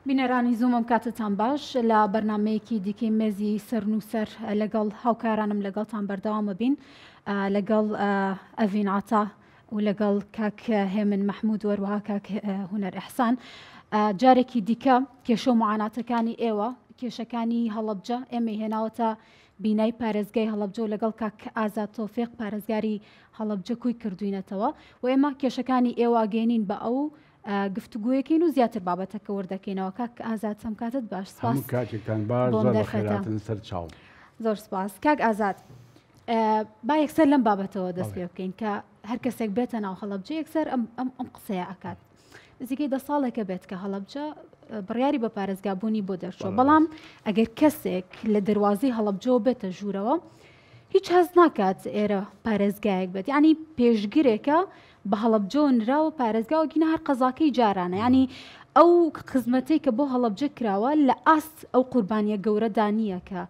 بینەرانی زووم ئەم کاتەتان باش لە بەرنمەیەکی دیکەی مێزی سەرنووسەر لەگەڵ هاوکارانم لەگەڵتان بەردەوامە بین لەگەڵ ئەڤین عتا و لەگەڵ کاک هێمن مەحمود وەروەها کاک هونەر ئەحسان جارێکی دیکە کێشە و معاناتەکانی ئێوە کێشەکانی هەڵەبجە ئێمەی هێناوەتە بینای پارێزگای هەڵەبجە و لەگەڵ کاک ئازاد تۆفیق پارێزگاری هەڵەبجە کوی کردوینەتەوە و ئێمە کێشەکانی ئێوە ئەگەێنین بە ئەو گفتوگۆیەکەین و زیاتر بابەتەکە وردەکەینەوە. کاک ئازاد چەند کاتت باش سپاس. هەموو کاتێکتان باش بۆم زۆر دەرفەتە. بەخێراتن سەر چاوم. زۆر سپاس کاک ئازاد با یەکسەر لەم بابەتەوە دەست بەڵێ. پێ بکەین کە هەر کەسێک بێتە ناو هەڵەبجە یەکسەر ئەم ئەم ئەم قسەیە ئەکات نزیکەی دە ساڵێکە بێت کە هەڵەبجە بڕیاری بە پارێزگابوونی بۆ دەرچووە بەڵێ بەڵام ڕاست. ئەگەر کەسێک لە دەروازەی هەڵەبجەوە بێتە ژوورەوە هیچ هەست ناکات ئێرە پارێزگایەک بێت یعنی پێشگرێکە بە هەڵەبجەوە نراوە پارێزگا و گینا هەر قەزاکەی جارانە یعنی ئەو خزمەتەی کە بۆ هەڵەبجە کراوە لە ئاست ئەو قوربانیە گەورەدا نییە کە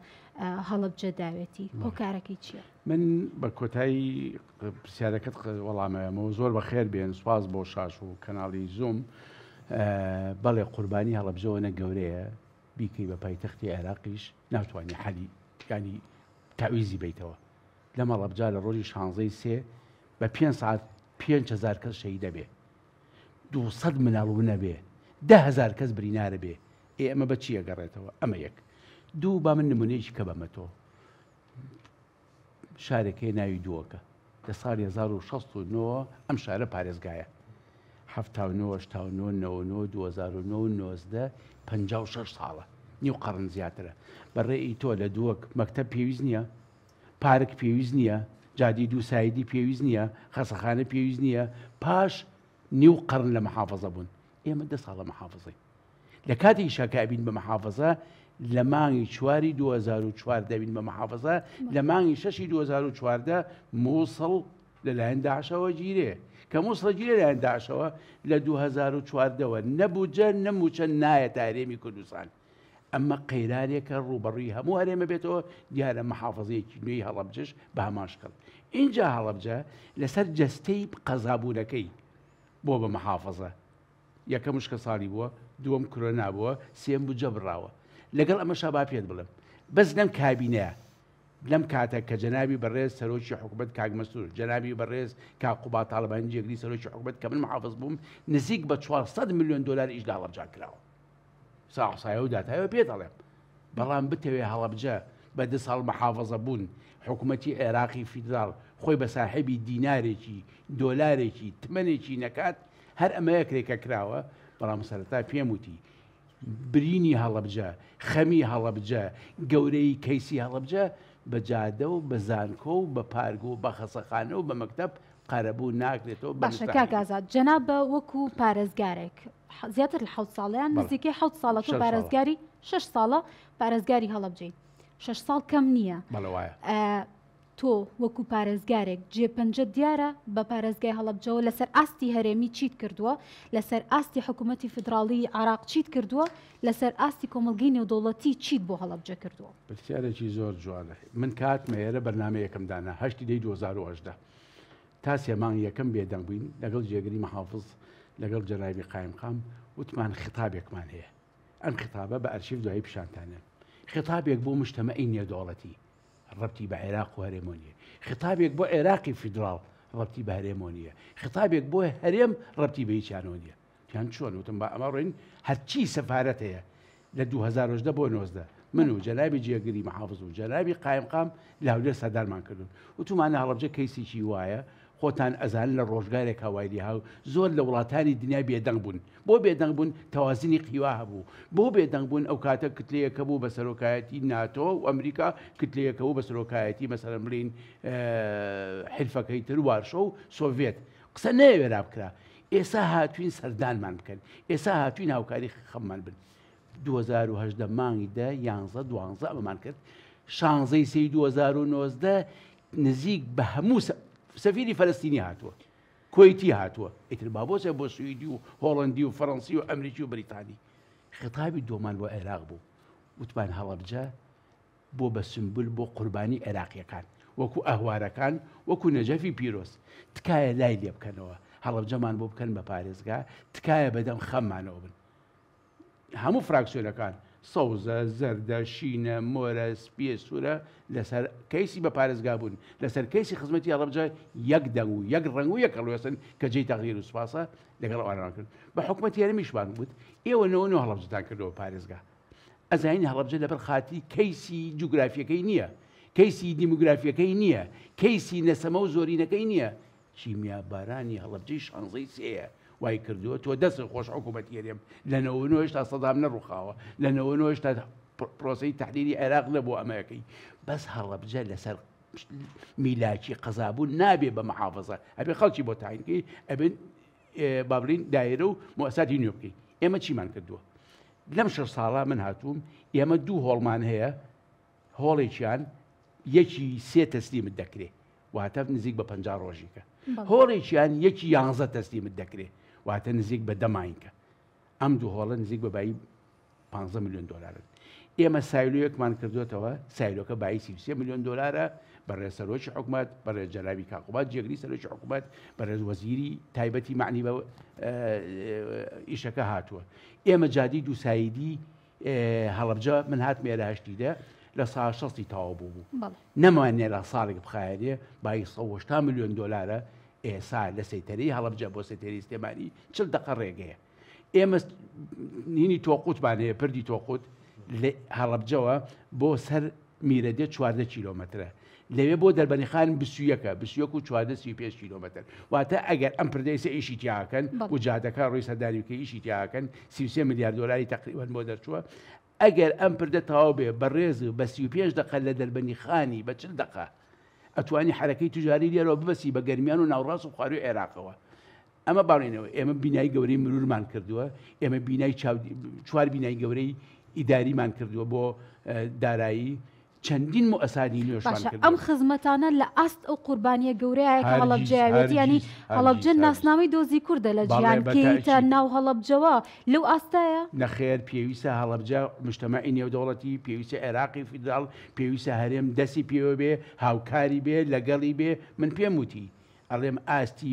هەڵەبجە داوێتی هۆکارەکەی چییە؟ من بە کۆتایی پرسیارەکەت وەڵامەیەمەوە زۆر بەخێر بێن سوپاس بۆ شاش و کەناڵی زووم بەڵێ قوربانی هەڵەبجەوە نە گەورەیە بیکەی بە پایتەختی عێراقیش ناتوانانی حەلی ینی تاویزی بیتەوە لە مەڵەبجا لە ڕۆژی شانزەی سێ بە پێ ساعت 5هزار کەس شەهیدە بێ 200 مناڵ ونەبێ دههزار کەس برینارە بێ ئێ ئەمە بە چییە گەڕێتەوە ئەمە یەک دوو با من نمونەیەکی کە بەمە تۆ شارێک هەیە ناوی دووەکە لە ساڵی 1969 ئەم شارە پارێزگایە 79 89 99 2009 56 ساڵە نیو قەڕن زیاترە بە ڕێی تۆ لە دووەک مەکتەب پێویست نییە پارک پێویست نییە جادی دوو سایدی پێویست نییە خەسەخانە پێویست نییە پاش نیو قەڕن لە محافظە بوون ئێمە دە ساڵە محافظەی لە کاتێکیشا کە ئەبین بە محافظە لە مانگی چواری 2014 دەبین بە محافظە لە مانگی شەشی 2014 مووسڵ لەلایەن داعشەوە گیرێ کە مووسڵ گیرێ لەلایەن داعشەوە لە 2014ەوە نەبووجە نەموچە نایەتە هەرێمی کوردستان ئەمە قەیرانێکە ڕووبەڕووی هەموو هەرێمە بێتەوە دیارە محافظەیەکی نوێی هەڵەبجەش بە هەمان شکڵ ئینجا هەڵەبجە لەسەر جەستەی قەزابوونەکەی بۆ بە محافظە یەکەم وشکەساڵی بووە، دووەم کرۆنا بووە، سێیەم بودجە بڕاوە. لەگەڵ ئەمەشا با پێت بڵێم بەس لەم کابینەیە لەم کاتە کە جەنابی بەڕێز سەرۆکی حکومەت کاک مەسرور، جەنابی بەڕێز کاک قوباد تاڵەبانی جێگری سەرۆکی حکومەت کە من محافز بووم نزیک بە 400 ملیۆن دۆلار ئیش لە هەڵەبجە کراوە. ساحسایە و داتایەوە پێت ئەڵێم. بەڵام بتەوێ هەڵەبجە بە دە ساڵ محافەزە بوون حکومەتی عێراقی فیدراڵ خۆی بە ساحێبی دینارێکی، دۆلارێکی، تمەنێکی نەکات، هەر ئەمەیە کرێ کە کراوە، بەڵام سەرەتا پێم وتی برینی هەڵەبجە، خەمی هەڵەبجە، گەورەیی کەیسی هەڵەبجە بە جادە و بە زانکۆ و بە پارک و بە خەسەخانە و بە مەکتەب قەرەبوو ناکرێتەوە بە باشە کاک مستەحیل. ئازاد جەنابە وەکو پارێزگارێک زیاتر لە حەوت ساڵە یان نزیکەی حەوت ساڵە تۆ پارێزگاری شش ساڵە پارێزگاری هەڵەبجەی شش ساڵ کەم نییە تۆ وەکو پارێزگارێک جێ پەنجە دیارە بە پارێزگای هەڵەبجەوە لەسەر ئاستی هەرێمی چیت کردووە لەسەر ئاستی حکوومەتی فیدراڵی عراق چیت کردووە لەسەر ئاستی کۆمەڵگەی نێودەوڵەتی چیت بۆ هەڵەبجە کردووە؟ پرسیارێکی زۆر جوانە من کاتمە ئێرە بەرنمەیەکم دانا هەشتی دەی 2018 تا سێ مانگ یەکەم بێدەنگ بووین لەگەڵ جێگری محافظ لەگەڵ جەنابی قایمقام وتمان خیتابێکمان هەیە ئەم خیتابە بە ئەرشیف دوایی پیشانتانێن خیتابێک بۆ مجتەمەعی نێودەوڵەتی ڕەبتی بە عێراق و هەرێمەوە نییە خیتابێک بۆ عێراقی فیدراڵ ڕەبتی بە هەرێمەوە نییە خیتابێک بۆ هەرێم ڕەبتی بە هیچیانەوە نییە یان چۆن وتم با ئەمە ڕۆین هەرچی سەفارەت هەیە لە 2010 بۆ 19 من و جەنابی جێگری محافظ و جەنابی قایمقام لە هەولێر سەردانمان کردوون وتومانە هەڵەبجە کەیسێکی وایە خۆتان ئەزان لە ڕۆژگارێک هەوای لێها و زۆر لە وڵاتانی دنیا بێدەنگ بوون بۆ بێدەنگ بوون تەوازنی قیوا هەبوو بۆ بێدەنگ بوون ئەو کاتە کتلەیەکە بوو بە سەرۆکایەتی ناتۆ و ئەمریکا کتلەیەکە بوو بە سەرۆکایەتی مەسەلەن بڵین حلفەکەی تر وارشۆ و سۆڤێت قسە نەیەوێرا بکرا ئێسا هاتوین سەردانمان بکەن ئێسا هاتوین هاوکاری خەممان بن 2018 مانگی دە یانزە دوانزە ئەمەمان کرد شانزەی سێی 2019 نزیک بە هەموو سەفیری فەلەستینی هاتووە کوەیتی هاتووە ئیتر با بۆچە بۆ سوئیدی و هۆڵەندی و فەڕەنسی و ئەمریکی و بریتانی خطابی دۆمان بۆ عێراق بوو وتمان هەڵەبجە بۆ بە سمبول بۆ قوربانی عێراقیەکان وەکو ئەهوارەکان وەکو نەجەفی پیرۆز تکایە لای لێ بکەنەوە هەڵەبجەمان بۆ بکەن بە پارێزگا تکایە بەدەم خەممانەوە بن. هەموو فراکسیۆنەکان سەوزە، زەردە، شینە، مۆرە، سپییە، سوورە لەسەر کەیسی بە پارێزگا بوون، لەسەر کەیسی خزمەتی هەڵەبجە یەک دەنگ و یەک ڕەنگ و یەک هەڵوێستن کە جێی تەقدیر و سوپاسە لەگەڵ ئەوانەمان کرد. بە حکومەتی هەرێمیشمان وت ئێوە 99 هەڵەبجەتان کردەوە پارێزگا. ئەزانین هەڵەبجە لەبەر خاتری کەیسی جوگرافیەکەی نییە، کەیسی دیموگرافیەکەی نییە، کەیسی نەسەمە و زۆرینەکەی نییە، کیمیابارانی هەڵەبجەی شانزەی سێیە وای کردووە تۆ دەستت خۆش حکوومەتی هەرێم لە 99 هێشتا سەدام نەڕوخاوە لە 99 هێشتا پرۆسەی تحریری عێراق نەبوو ئەمەکەی بەس هەڵەبجە لەسەر میلاکی قەزابوون نابێ بە محافظە ئەبێ خەڵکی بۆ تاینکەی ئەبێ بابلین دایرە و مؤسساتی نوێ بکەی ئێمە چیمان کردووە لەم شەش ساڵە من هاتووم ئێمە دوو هۆڵمان هەیە هۆڵێکیان یەکی سێ تەسلیمت دەکرێ واتە نزیک بە 50 ڕۆژیکە هۆڵێکیان یەکی یانزە تەسلیمت دەکرێ واتە نزیک بە دەماینکە ئەم دوو هۆڵە نزیک بە بایی 15 میلیۆن دلارن ئێمە سایلۆیەکمان کردوێتەوە سایلۆکە بایی 33 میلیۆن دلارە بەڕێز سەرۆکی حکومەت بەڕێز جەنابی کاک قوباد جێگری سەرۆکی حکومەت بەڕێز وەزیری تایبەتی معنی بە ئیشەکە هاتووە ئێمە جادی دووسایدی هەڵەبجە من هاتم ئێرە هەشتی دە لە سا شەستی تەواو بوو بوو نەمان نێرا ساڵێک بخایەنێ بایی 180 میلیۆن دلارە ئێسا لە سەیتەرەی هەڵەبجە بۆ سەیتەری سلێمانی چل دقە ڕێگەیە ئێمە نینی تۆقوتمان هەیە پردی تۆقوت لە هەڵەبجەوە بۆ سەر میرەدێ 14 کیلۆمەترە لەوێ بۆ دەربەنیخان 21ە 21 و 14 35 کیلۆمەتر واتە ئەگەر ئەم پردەیسە ئیشی تیاکەن و جادەکە ڕووی سەردانی بکە ئیشی تیاکەن 33 میلیارد دلاری تقریبا بۆ دەرچووە ئەگەر ئەم پردە تەواو بێ بەڕێز بە 35 دقە لە دەربەنیخانی بە 40 دقە ئەتوانی حرەکەی تجاری لێرەوە ببەسی بە گەرمیان و ناوڕاست و خواروی عێراقەوە ئەمە باڵێنەوە ئێمە بینای گەورەی مرورمان کردووە ئێمە بینای چوار بینای گەورەی ئیداریمان کردووە بۆ دارایی چەندین موئەساتی نوێشمان باشە کردووە. ئەم خزمەتانە لە ئاست ئەو قوربانیە گەورەیە کە هەرگیز، هەڵەبجەیەوێتی یانی هەرگیز، هەڵەبجە هەرگیز، هەرگیز. ناسنامەی دۆزی کوردە لە بەڵێ جیهان بە کێیتە تەئکید. ناو هەڵەبجەوە لەو ئاستایە؟ نەخێر پێویستە هەڵەبجە مجتەمەعی نێودەوڵەتی پێویستە عێراقی فیدراڵ پێویستە هەرێم دەستی پێوە بێ هاوکاری بێ لەگەڵی بێ من پێم وتی ئەڵێم ئاستی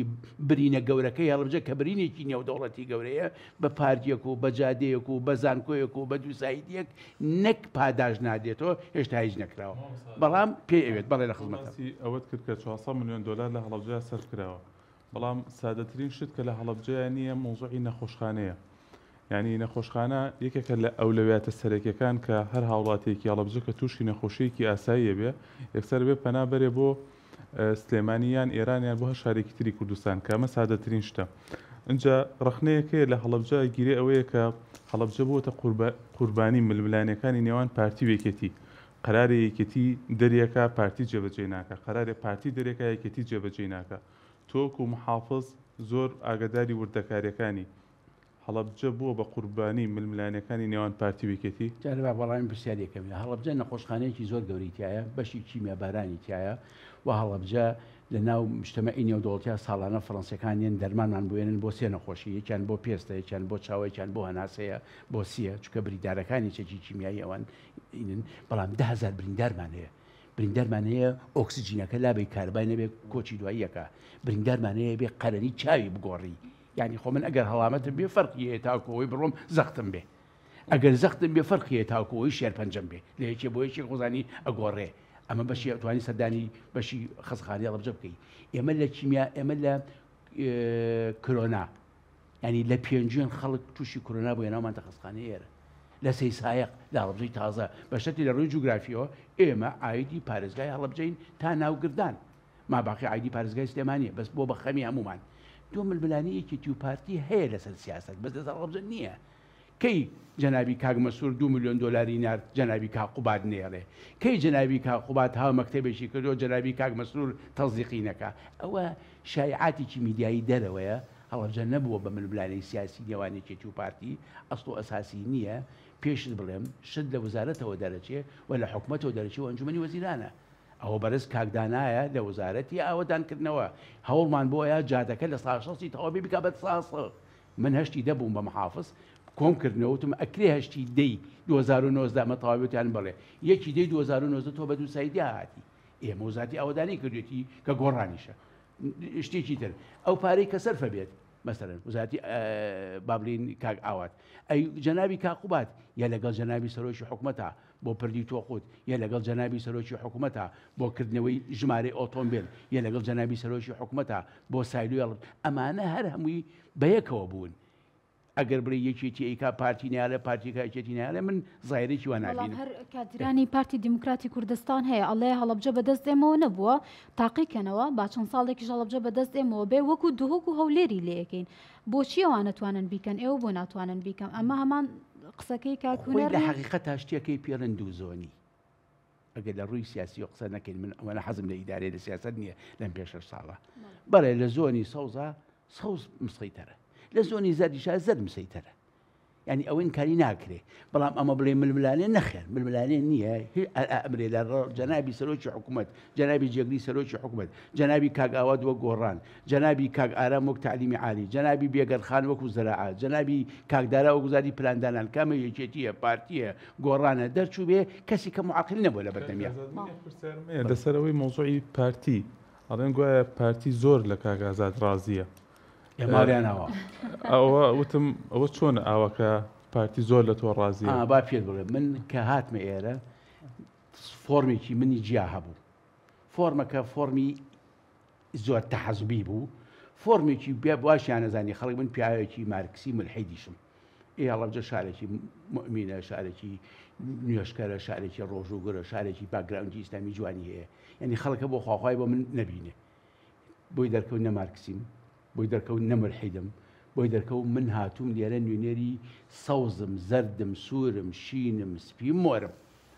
برینە گەورەکەی هەڵەبجە کە برینێکی نێودەوڵەتی گەورەیە بە پارکێک و بە جادەیەک و بە زانکۆیەک و بە دووسایدیەک نەک پاداش نادێتەوە هێشتا هیچ نەکراوە بەڵام پێی ئەوێت بەڵێ لە خزمەتم. باسی ئەوەت کرد کە 400 ملیۆن دۆلار لە هەڵەبجەیا سەرف کراوە بەڵام سادەترین شت کە لە هەڵەبجەیا نییە مەوزوعی نەخۆشخانەیە یانی نەخۆشخانە یەکێکە لە ئەولەویاتە سەرەکیەکان کە هەر هاوڵاتیەکی هەڵەبجە کە تووشی نەخۆشیەکی ئاساییە بێ یەکسەر بێ پەنا بەرێ بۆ سلێمانی یان ئێران یان بۆ هەر شارێکی تری کوردستان کە ئەمە سادەترین شتە ئینجا ڕەخنەیەک هەیە لە هەڵەبجە گیرێ ئەوەیە کە هەڵەبجە بووەتە قوربانی ململانێکانی نێوان پارتی و یەکێتی قەرارێ یەکێتی دەریەکا پارتی جێبەجێی ناکا قەرارێ پارتی دەرێکا یەکێتی جێبەجێی ناکا تۆ وەکو محافز زۆر ئاگاداری وردەکاریەکانی هەڵەبجە بووە بە قوربانی ململانێکانی نێوان پارتی و یەکێتی؟ جارێ با وەڵامی پرسیاری یەکەم بێ. هەڵەبجە نەخۆشخانەیەکی زۆر گەورەی تیایە، بەشی کیمیابارانی تیایە و هەڵەبجە لە ناو مجتەمەعی نێودەوڵەتیا ساڵانە فەڕەنسیەکان یەن دەرمانمان بوێنن بۆ سێ نەخۆشی، یەکیان بۆ پێستە، یەکیان بۆ چاوە، یەکیان بۆ هەناسەیە، بۆ سییە، چونکە بریندارەکانی چەکی کیمیایی ئەوان ئینن، بەڵام 10,000 بریندارمان هەیە. بریندارمان هەیە ئۆکسجینەکە لابەی کارەبای نەبێ کۆچی دوایی ئەکا، بریندارمان هەیە بێ قەرەنی چاوی بگۆڕی، یانی خۆ من ئەگەر هەڵامەتم بێ فەرقی هەیە تاکو ئەوەی بڕۆم زەختم بێ ئەگەر زەختم بێ فەرقی هەیە تاکو ئەوەی شێرپەنجەم بێ لە یەکێ بۆ یەکێک خۆزانی ئەگۆڕێ ئەمە بەشی ئەتوانی سەردانی بەشی خەسخانی هەڵەبجە بکەی ئێمە لە کیمیا ئێمە لە کرۆنا ینی لە پێنجوێن خەڵک تووشی کۆرۆنا بۆ ناومان تەخەسخانەی ئێرە لە سەی سایەق لە هەڵەبجەی تازە بە شەرتی لە ڕووی جوگرافیەوە ئێمە ئایدی پارێزگای هەڵەبجەین تا ناوگردان ماباقی عایدی پارێزگای سلێمانیە بەس بۆ بە خەمی هەموومان تۆ ململانێی یەکێتی و پارتی هەیە لەسەر سیاسەت بەس لەسەر هەڵەبجە نییە کەی جەنابی کاک مەسرور دو ملیۆن دۆلاری نارد جەنابی کاک قوباد نێڵێ کەی جەنابی کاک قوباد هاو مەکتەبێکی کردو جەنابی کاک مەسرور تەزیقی نەکا ئەوە شایعاتێکی میدیایی دەرەوەیە هەڵەبجە نەبووە بە ململانێی سیاسی نێوان یەکێتی و پارتی ئەسڵ و ئەساسی نییە پێشت بڵێم شت لە وەزارەتەوە دەرەچێ و لە حکومەتەوە دەرەچێ و ئەنجومەنی وەزیرانە ئەوە بەرز کاک دانایە لە وەزارەتی ئاوەدانکردنەوە هەوڵمان بۆ ئەیا جادەکە لە سا شەستی تەواو بێ بیکا بە سا سەد من هەشتی دە بووم بە محافز کۆم کردنەوە وتم ئەکرێ هەشتی دەی 2019 ئەمە تەواو بێ وتیان بەڵێ یەکی دەی 2019 تۆ بە دوو سایدیا هاتی ئێمە وەزارەتی ئاوەدانی کردوێتی کە گۆڕانیشە شتێکی تر ئەو پارەی کە سەرفە بێت. مەسەلەن وزارەتی با بڵێین کاک ئاوات ئەی جەنابی کاک قوباد یا لەگەڵ جەنابی سەرۆکی حکومەتە بۆ پردی تۆقوت یا لەگەڵ جەنابی سەرۆکی حکومەتە بۆ کردنەوەی ژمارەی ئۆتۆمبێل یا لەگەڵ جەنابی سەرۆکی حکومەتە بۆ سایلوێڵ ئەمانە هەر هەمووی بەیەکەوە بوون ئەگەر بڵێ یەکێتی ئەیکا پارتی نایەڵێ پارتی کا یەکێتی نایەڵێ من زایرێکی وا بەڵام نابینم. هەر کادرانی پارتی دیموکراتی کوردستان هەیە ئەڵێ هەڵەبجە بەدەست ئێمەوە نەبووە تاقیکەنەوە با چەند ساڵێکیش هەڵەبجە بەدەست ئێمەوە بێ وەکو دهۆک و هەولێری لێ ئەکەین بۆچی ئەوان ئەتوانن بیکەن ئێوە بۆ ناتوانن بیکەن ئەمە هەمان قسەکەی کاک خۆی هونەر لە نیە؟ حەقیقەتا شتێکەی پێڵێن دووزۆنی ئەگەر لە ڕووی سیاسیەوە قسە نەکەین من ئەوەنە حەزم لە ئیدارەی لە سیاسەت نییە لەم پێ شەش ساڵە بەڵێ لە زۆنی سەوزا سەوز مسەیتەرە لە زۆنی زەردیشا زەرد مسەیتەرە یعنی ئەوە ئینکاری ناکرێ بەڵام ئەمە بڵێ ململانێ نەخێر ململانێ نییە ئەمرێ لە جەنابی سەرۆکی حکوومەت جەنابی جێگری سەرۆکی حکومەت، جەنابی کاک ئاوات وەک گۆڕان، جەنابی کاک ئارام وەک تەعلیمی عالی، جەنابی بێگەرد خان وەکو زەراعە، جەنابی کاک دارا وەک وزارەتی پلاندانان، کامە یەکێتییە، پارتییە، گۆڕانە، دەرچووبێ، کەسی کەم و عاقل نەبووە لە کاک بەردەمیا. ئازاد من یەک پرسیارم هەیە لەسەر ئەوەی مەوزوعی پارتی، ئەڵێن گوایە پارتی زۆر لە کاک ئازاد ڕازییە. ئێ ماڵیان ئاوا. ئەوە وتم ئەوە چۆنە ئاوا کە پارتی زۆر لە تۆ ڕازییە؟ ئا با پێت بڵێم من کە هاتمە ئێرە فۆرمێکی منی جیا هەبوو فۆرمەکە فۆرمی زۆر تەحەزبی بوو فۆرمێکی بێ باشیان نەزانی خەڵک من پیاوێکی مارکسی ملحیدیشم ئێ هەڵەبجە شارێکی مؤمینە شارێکی نوێشکەرە شارێکی ڕۆژوگرە شارێکی باکگراوندی ئیسلامی جوانی هەیە یعنی خەڵکە بۆ خواخوای بۆ من نەبینێ بۆی دەرکەوت نە مارکسیم بۆی دەرکەوت نە ملحیدم بۆی دەرکەوت من هاتووم لێرە نوێنەری سەوزم زەردم سوورم شینم سپیم مۆرم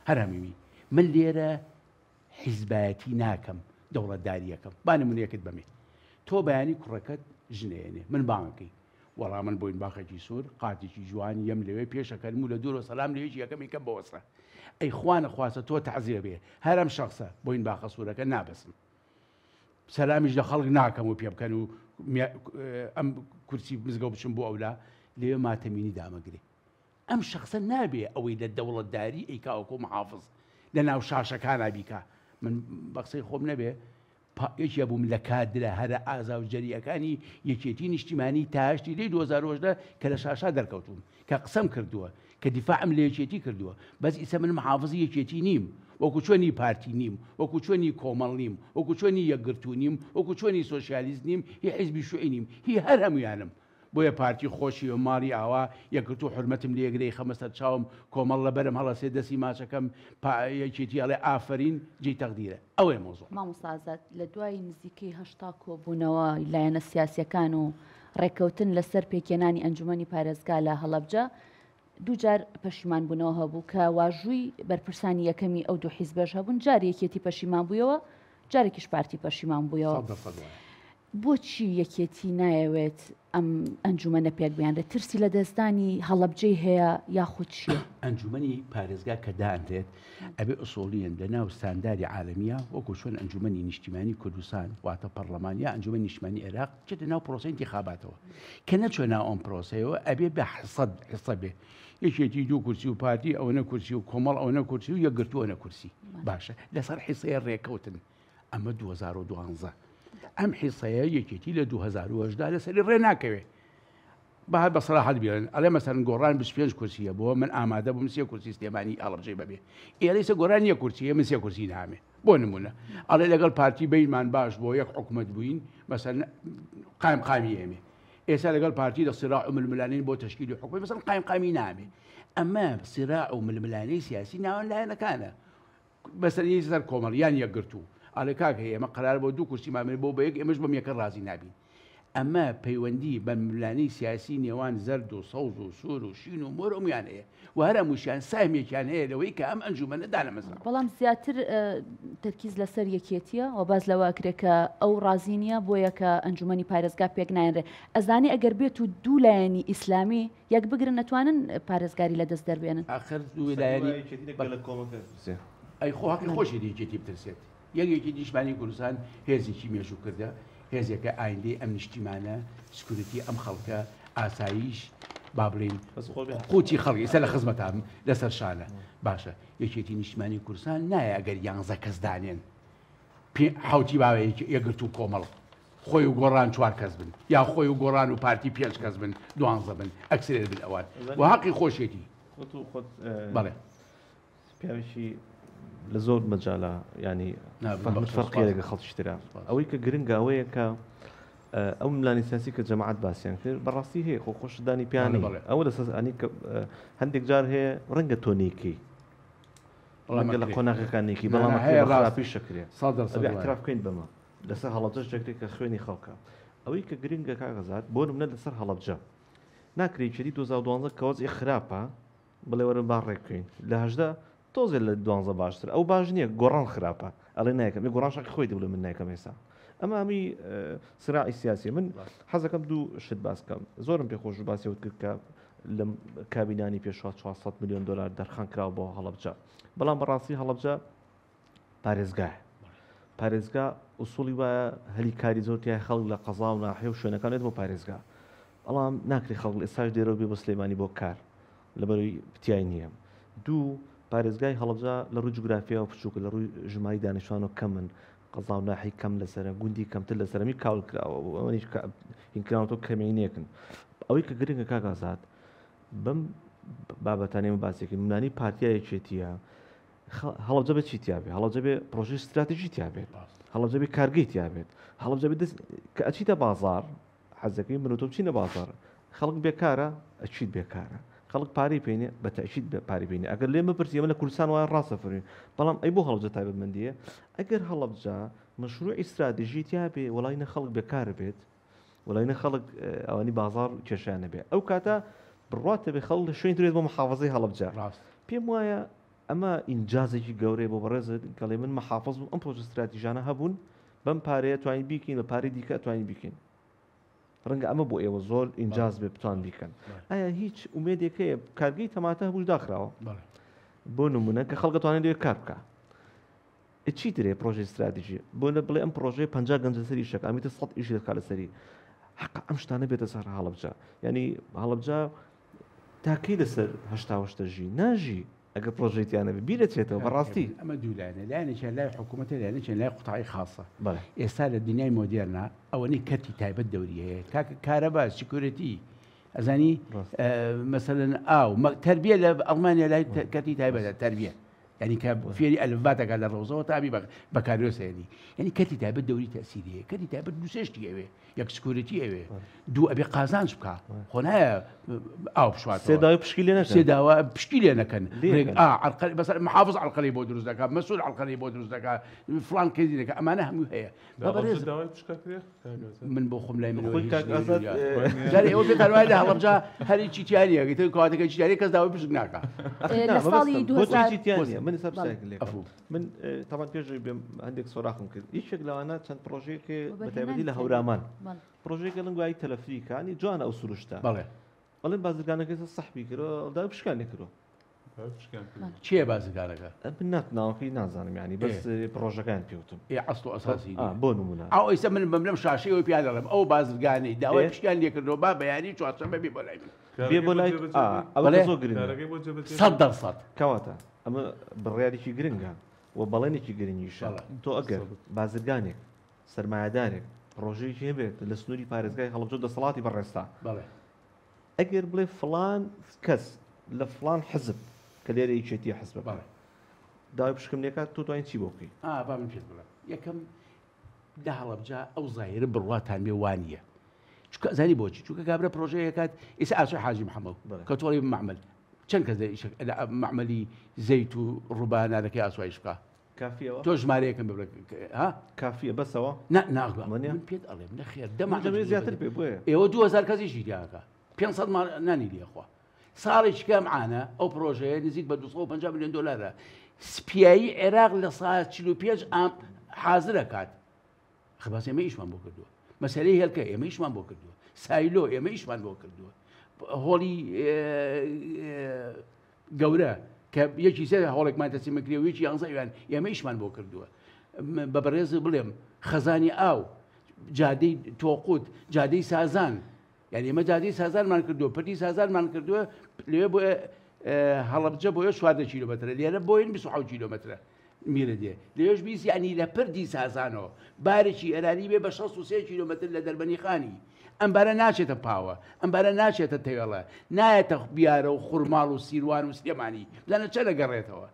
هەر هەمووی من لێرە حیزبایەتی ناکەم دەوڵەتداریەکەم با نمونەیەکت بەمێ تۆ بەیانی کوڕەکەت ژنەیەنێ من بانگەکەی وەڵا من بۆین باخێکی سوور قاتێکی جوان یەم لەوێ پێشەکەرم و لە دوورەوە سەلام لە یەکی یەکەم یکەم بەوەسە ئەی خوانە خواسە تۆ تەعزیە بێ هەرم شخصە بۆین باخە سوورەکە نابەسم سەلامیش لە خەڵک ناکەم و پێ بکەن و ئەم کورسی مزگەوت بچم بۆ ئەولا لەوێ ماتەمینی دامەگرێ ئەم شەخسە نابێ ئەوەی لە دەوڵەتداری ئەیکا وەکۆ محافز لە ناو شاشەکانا بیکا من بە قسەی خۆم نەبێ یەکێ بووم لە کادرە هەرە ئازا و جەریەکانی یەکێتی نیشتیمانی تا هەشتی لەی 2018 کە لە شاشا دەرکەوتوم کە قسەم کردووە کە دیفاعم لە یەکێتی کردووە بەس ئیسە من محافزی یەکێتی نیم وەکو چۆنی پارتی نیم وەکو چۆنی کۆمەڵ نیم وەکو چۆنی یەکگرتوو نیم وەکو چۆنی سۆسیالیست نیم هی حیزبی شوعی نیم هی هەر هەمویانم بۆیە پارتی خۆشی و ماڵی ئاوا یەکگرتوو حورمەتم لێ گرێ خەمە سەر چاوم کۆمەڵ لەبەرم هەڵەسێ دەسی ماچەکەم پا یەکێتی ئەڵێ ئافەرین جێی تەقدیرە ئەوەیە مەوزوع. مامۆستا ئازاد، لە دوای نزیکەی 80 کۆبوونەوە لایەنە سیاسییەکان و ڕێککەوتن لەسەر پێکهێنانی ئەنجومەنی پارێزگا لە هەڵەبجە، دووجار پەشیمان بوونەوە هەبوو کە واژووی بەرپرسانی یەکەمی ئەو دوو حیزبەش هەبوون، جارێ یەکێتی پەشیمان بوویەوە، جارێکیش پارتی پەشیمان بوویەوە. 100% وایە. بۆچی یەکێتی نایەوێت ئەم ئەنجومەنە پێکبهێنرێت؟ ترسی لەدەستدانی هەڵەبجەی هەیە یاخود چییە؟ ئەنجومەنی پارێزگا کە دانرێت ئەبێ ئوسوڵیەن لە ناو ستانداری عالەمیە وەکو چۆن ئەنجومەنی نیشتیمانی کوردستان واتە پەڕلەمان یا ئەنجومەنی نیشتمانی عێراق بچێتە ناو پرۆسەی ئینتیخاباتەوە کە نەچوە ناو ئەم پرۆسەیەوە ئەبێ بە حسە حسە بێ یەکێتی دوو کورسی و پارتی ئەوەنە کورسی و کۆمەڵ ئەوەنە کورسی و یەکگرتوو ئەوەنە کورسی باشە لەسەر حیسەیە ڕێکەوتن ئەمە 2012 ئەم حیسەیە یەکێتی لە 2010 لەسەری ڕێ ناکەوێ با هەر بە سەراحەت بیڵێن ئەڵێ مەسەلەن گۆڕان 25 کورسیە بۆ من ئامادە بووم سێ کورسی سلێمانی هەڵەبجەی بەبێ ئێرە ئیسە گۆران یەک کورسیە من سێ کورسی نامێ بۆ نمونە ئەڵێ لەگەڵ پارتی بینمان باش بۆ یەک حکومەت بووین مەسەلەن قایم قامی ئێمێ ئێستا لەگەڵ پارتی لە سراع و ململانێین بۆ تەشکیلی حکومەت مەسەلەن قایم قامی نامێ ئەمە سراع و ململانێی سیاسی ناوەند لایەنەکانە بەسەر یەی سەر کۆمەڵ یان یەکگرتوو ئەڵێ کاکە ئێمە قەرار بۆ دوو کورسیمان بێ بۆ بە یەک ئێمەش بەم یەکە ڕازی نابین ئەمە پەیوەندی بە ململانێی سیاسی نێوان زەرد و سەوز و سوور و شین و مۆر هەموویان هەیە و هەر هەمووشیان سەهمێکیان هەیە لەوەی کە ئەم ئەنجومەنە دانەمەزراوە. بەڵام زیاتر تەرکیز لەسەر یەکێتییە و باس لەوە ئەکرێ کە ئەو ڕازی نییە بۆیە کە ئەنجومەنی پارێزگا پێک نایەنرێ. ئەزانی ئەگەر بێت و دوو لایەنی ئیسلامی یەک بگرن ئەتوانن پارێزگاری لە دەست دەربێنن. ئاخر دوو لایەنی یەکێتی لە گەلە کۆمەکە ئەترسێ. ئەی خۆ هەقی خۆشیەتی یەکێتی بترسێت. یەک یەکێتی نیشتمانی کوردستان هێزێکی مێژووکردە، هێزێکە ئایندەی ئەم نیشتیمانە، security ئەم خەڵکە، ئاسایش، با بڵێین قوتی خەڵک ئیستا لە خزمەتا لەسەر شانە. باشە یەکێتی نیشتمانی کوردستان نایە ئەگەر یانزە کەس دانێن پێ حوتی باوە یەکگرتوو کۆمەڵ. خۆی و گۆڕان چوار کەس بن یا خۆی و گۆڕان و پارتی پێنج کەس بن دوانزە بن ئەکسرێت بن ئەوان و هەقی خۆشێتی. خۆت و خۆت بەڵێ. پیاوێکی لە زۆر مەجالە ینی فەرقی لەگە خەڵکی ترە. ئەوەی کە گرنگە ئەوەیە کە ئەو ملانی سیاسی کە جەماعەت باسیان کرد بەڕاستی هەیە خۆ خۆشدانی پیانی ئەوە لەسەر ئەنی کە هەندێک جار هەیە ڕەنگە تۆ نیکەی ڕەنگە لە قۆناغەکان نیکی بەڵام هەیە ڕاستیش شەکرێ اعتراف بکەین بەمە لەسەر هەڵەبجەش دەکرێت کە خوێنی خەڵکە. ئەوەی کە گرنگە کاک ئازاد بۆ نمونە لەسەر هەڵەبجە ناکرێ یەکێتی 2012 کە وەزعی خراپە بڵێ وەرن با ڕێک بکەین لە 18 تۆزێ لە دوانزە باشتر ئەو باش نییە گۆڕان خراپە ئەڵێ نایکەم گۆڕان شەقی خۆی دەبڵێ من نایکەم ئێستا ئەمە ئەمی سراعی سیاسی من حەزەکەم دوو شت باس بکەم زۆرم پێ خۆش باسی وت کرد کە لە کابینانی پێشوا 400 میلیۆن دلار دەرخان کراوە بۆ هەڵەبجە بەڵام بەڕاستی هەڵەبجە پارێزگایە پارێزگا ئوسوڵی وایە هەلی کاری زۆر تیای خەڵک لە قەزا و ناحیە و شوێنەکان دێت بۆ پارێزگا بەڵام ناکرێ خەڵک ئێستاش لێرەوە بێ بۆ سلێمانی بۆ کار لەبەرەوەی تیای نییە دوو پارێزگای هەڵەبجە لە ڕووی جوگرافیاوە بچووکە لە ڕووی ژماری دانیشتوانەوە کەمن قەزا و ناحی کەم لەسەرە گوندی کەمتر لەسەرەمی کاول کراوە ئەوەنیش هینکراوەتەوە کەمینێکن ئەوەی کە گرنگە کاک ئازاد بەم بابەتانەی من باسێکی منانی پارتیا یەکێتیە هەڵەبجە بێ چی تیا بێ هەڵەبجە بێ پرۆژەی ستراتیژی تیا بێت هەڵەبجە بێ کارگەی تیا بێت هەڵەبجە بێ دەست کە ئەچیتە بازاڕ حەزەکەی من و تۆ بچینە بازاڕ خەڵک بێکارە ئەچیت بێکارە خەڵک پارەی پێ نیە بە تەئکید پارەی پێ نیە ئەگەر لێم بپرسی ئەمە لە کوردستان وایە ڕاستە فەرمی بەڵام ئەی بۆ هەڵەبجە تایبەتمەندیە ئەگەر هەڵەبجە مەشروعی ستراتیژی تیا بێ وەڵای نە خەڵک بێکارە بێت وەڵای نە خەڵک ئەوانی بازاڕ کێشیان نەبێ ئەو کاتە بڕواتە بێ خەڵک لە شوێن درێت بۆ محافظەی هەڵەبجە ڕاست پێم وایە ئەمە ئینجازێکی گەورەیە بۆ بەڕێزت کەڵێ من محافظ بووم ئەم پرۆژە ستراتیژانە هەبوون بەم پارەیە توانین بیکەین بە پارەی دیکە توانین بیکەین ڕەنگە ئەمە بۆ ئێوە زۆر ئینجاز بێ بتوان بیکەن ئایا هیچ ئومێدێک هەیە کارگەی تەماتە هەبووش داخراوە بۆ نمونە کە خەڵک دەتوانێت لێ کار بکە چی ترێ پرۆژەی ستراتیژی بۆ لە بڵێ ئەم پرۆژەیە 50 گەنج لەسەری شەکە ئەمیتە 100 ئیش دەکات لەسەری حەقە ئەم شتانە بێتە سەر هەڵەبجە یعنی هەڵەبجە تاکەی لەسەر هەشتا ژی ناژی ئەگەر پرۆژەی تیا نەبێ بیرەچێتەوە بەڕاستی. ئەمە دوو لایەنە، لایەنێکیان لای حکوومەتە، لایەنێکیان لای قوتاعی خاسە. ئێستا لە دنیای مۆدێرنا ئەوەنەی کەرتی تایبەت دەوری هەیە، کاکە کارەبا، security، ئەزانی مەسەلەن ئاو، تەربیە لە ئەڵمانیا لای کەرتی تایبەتە، تەربیە. یعنی کە فێری ئەلفبا دەکات لە ڕەوزەوە تا بی بەکالۆریۆس هێنی. یعنی کەرتی تایبەت دەوری تەسیری هەیە. کەرتی تایبەت دوو سێ شتی ئەوێ. یەک security ئەوێ دوو ئەبێ قازانج بکا خۆ نایە ئاو بشواتەوە سێ داوای پشکی لێ نەکەن سێ داوا پشکی لێ نەکەن عەرقەلی بەسەر محافظ عەرقەلی بۆ دروست دەکات مەسئول عەرقەلی بۆ دروست دەکات فلان کەسی دەکات ئەمانە هەموو هەیە بە بەڕێز داوای پشکە کرێ من بۆ خۆم لای من جارێ ئێوە پێتان وایە لە هەڵەبجە هەرێکی تیا نییە ئیتر کەواتەکە چی کەس داوای پشک ناکا لە ساڵی 2000 من ئێستا پرسیارێک لێ بکەم. من تەبان پێش ئەوەی بێم هەندێک سۆراخم کرد یەکێک لەوانە چەند پرۆژەیەک بە تایبەتی لە هەورامان پرۆژەیەک لەنگ وای تەلەفریکانی جوانە ئەو سروشتە بەڵێ بەڵێن بازرگانەکەی سەحبی کرۆ دا پشکانی کرۆ چیە بازرگانەکە من نات ناوەکەی نازانم ینی بەس پرۆژەکان پێوتم ئێ ئەسڵ و ئەساسی بۆ نمونە ئەو ئێستا من بەم لەم شاشەیەوە پیا دەڵێم ئەو بازرگانەی داوای پشکیان لێکردەوە با بەیانی چوارشەممە بێ بۆ لای من بێ بۆ لای ئەوە زۆر گرنگە 100% کەواتە ئەمە بڕیارێکی گرنگە و بەڵێنێکی گرنگیشە. تۆ ئەگەر بازرگانێک، سەرمایەدارێک پڕۆژەیەکی هەبێت لە سنووری پارێزگای هەڵەبجە و دەسەڵاتی بەڕێزتا، ئەگەر بڵێ فڵان کەس لە فڵان حزب کە لێرە یەکێتییە حزبەکە داوای پشکم لێکات، تۆ توانی چی بۆ بکەی؟ با من پێت بڵێم. یەکەم لە هەڵەبجە ئەو زاهیرە بڕواتان بێ وانییە. چونکە ئەزانی بۆچی؟ چونکە کابرا پڕۆژەیەک کات ئێستا ئاسۆی حاجی محەمەد کە تۆڵی مەعمەل چەند کەس لە مەعمەلی زەیت و ڕوبا نارەکەی ئاسوایش بکا؟ کافیەوە؟ تۆ ژمارەیەکم ببرە ها؟ کافیە بەسەوە؟ نا ناگا من پێت ئەڵێم نەخێر دە مەعمەل دەمەوێت زیاتر بێ بۆیە ئێوە 2000 کەس ئیشی تیاکە 500 ماڵ نانی لێخوا ساڵێکی کەم عانە ئەو پرۆژەیە نزیک بە 250 میلیۆن دلارە سپیایی عێراق لە سا 45 ئام حاضرە کات ئەخ باس ئێمە ئیشمان بۆ کردووە مەسەلەی هێلکە ئێمە ئیشمان بۆ کردووە سایلۆ ئێمە ئیشمان بۆ کردووە هۆڵی گەورە کە یەکی سێ هۆڵێکمان تەسلیمە کرێ و یەکی یانزە ئەویان ئێمە ئیشمان بۆ کردووە بە بەڕێز بڵێم خەزانی ئاو جادەی تۆقوت جادەی سازان یعنی ئێمە جادەی سازانمان کردووە پردی سازانمان کردووە لێ بۆ هەڵەبجە بۆیە 14 کیلومترە لێرە بۆین 26 کیلومترە. میرە دێ لەوێش 20 یعنی لە پردی سازانەوە بارێکی ئێرانی بێ بە 63 کیلۆمەتر لە دەربەنی خانی ئەم بارە ناچێتە پاوە ئەم بارە ناچێتە تەوێڵە نایەتە بیارە و خورماڵ و سیروان و سلێمانی بزانە چەند ئەگەڕێتەوە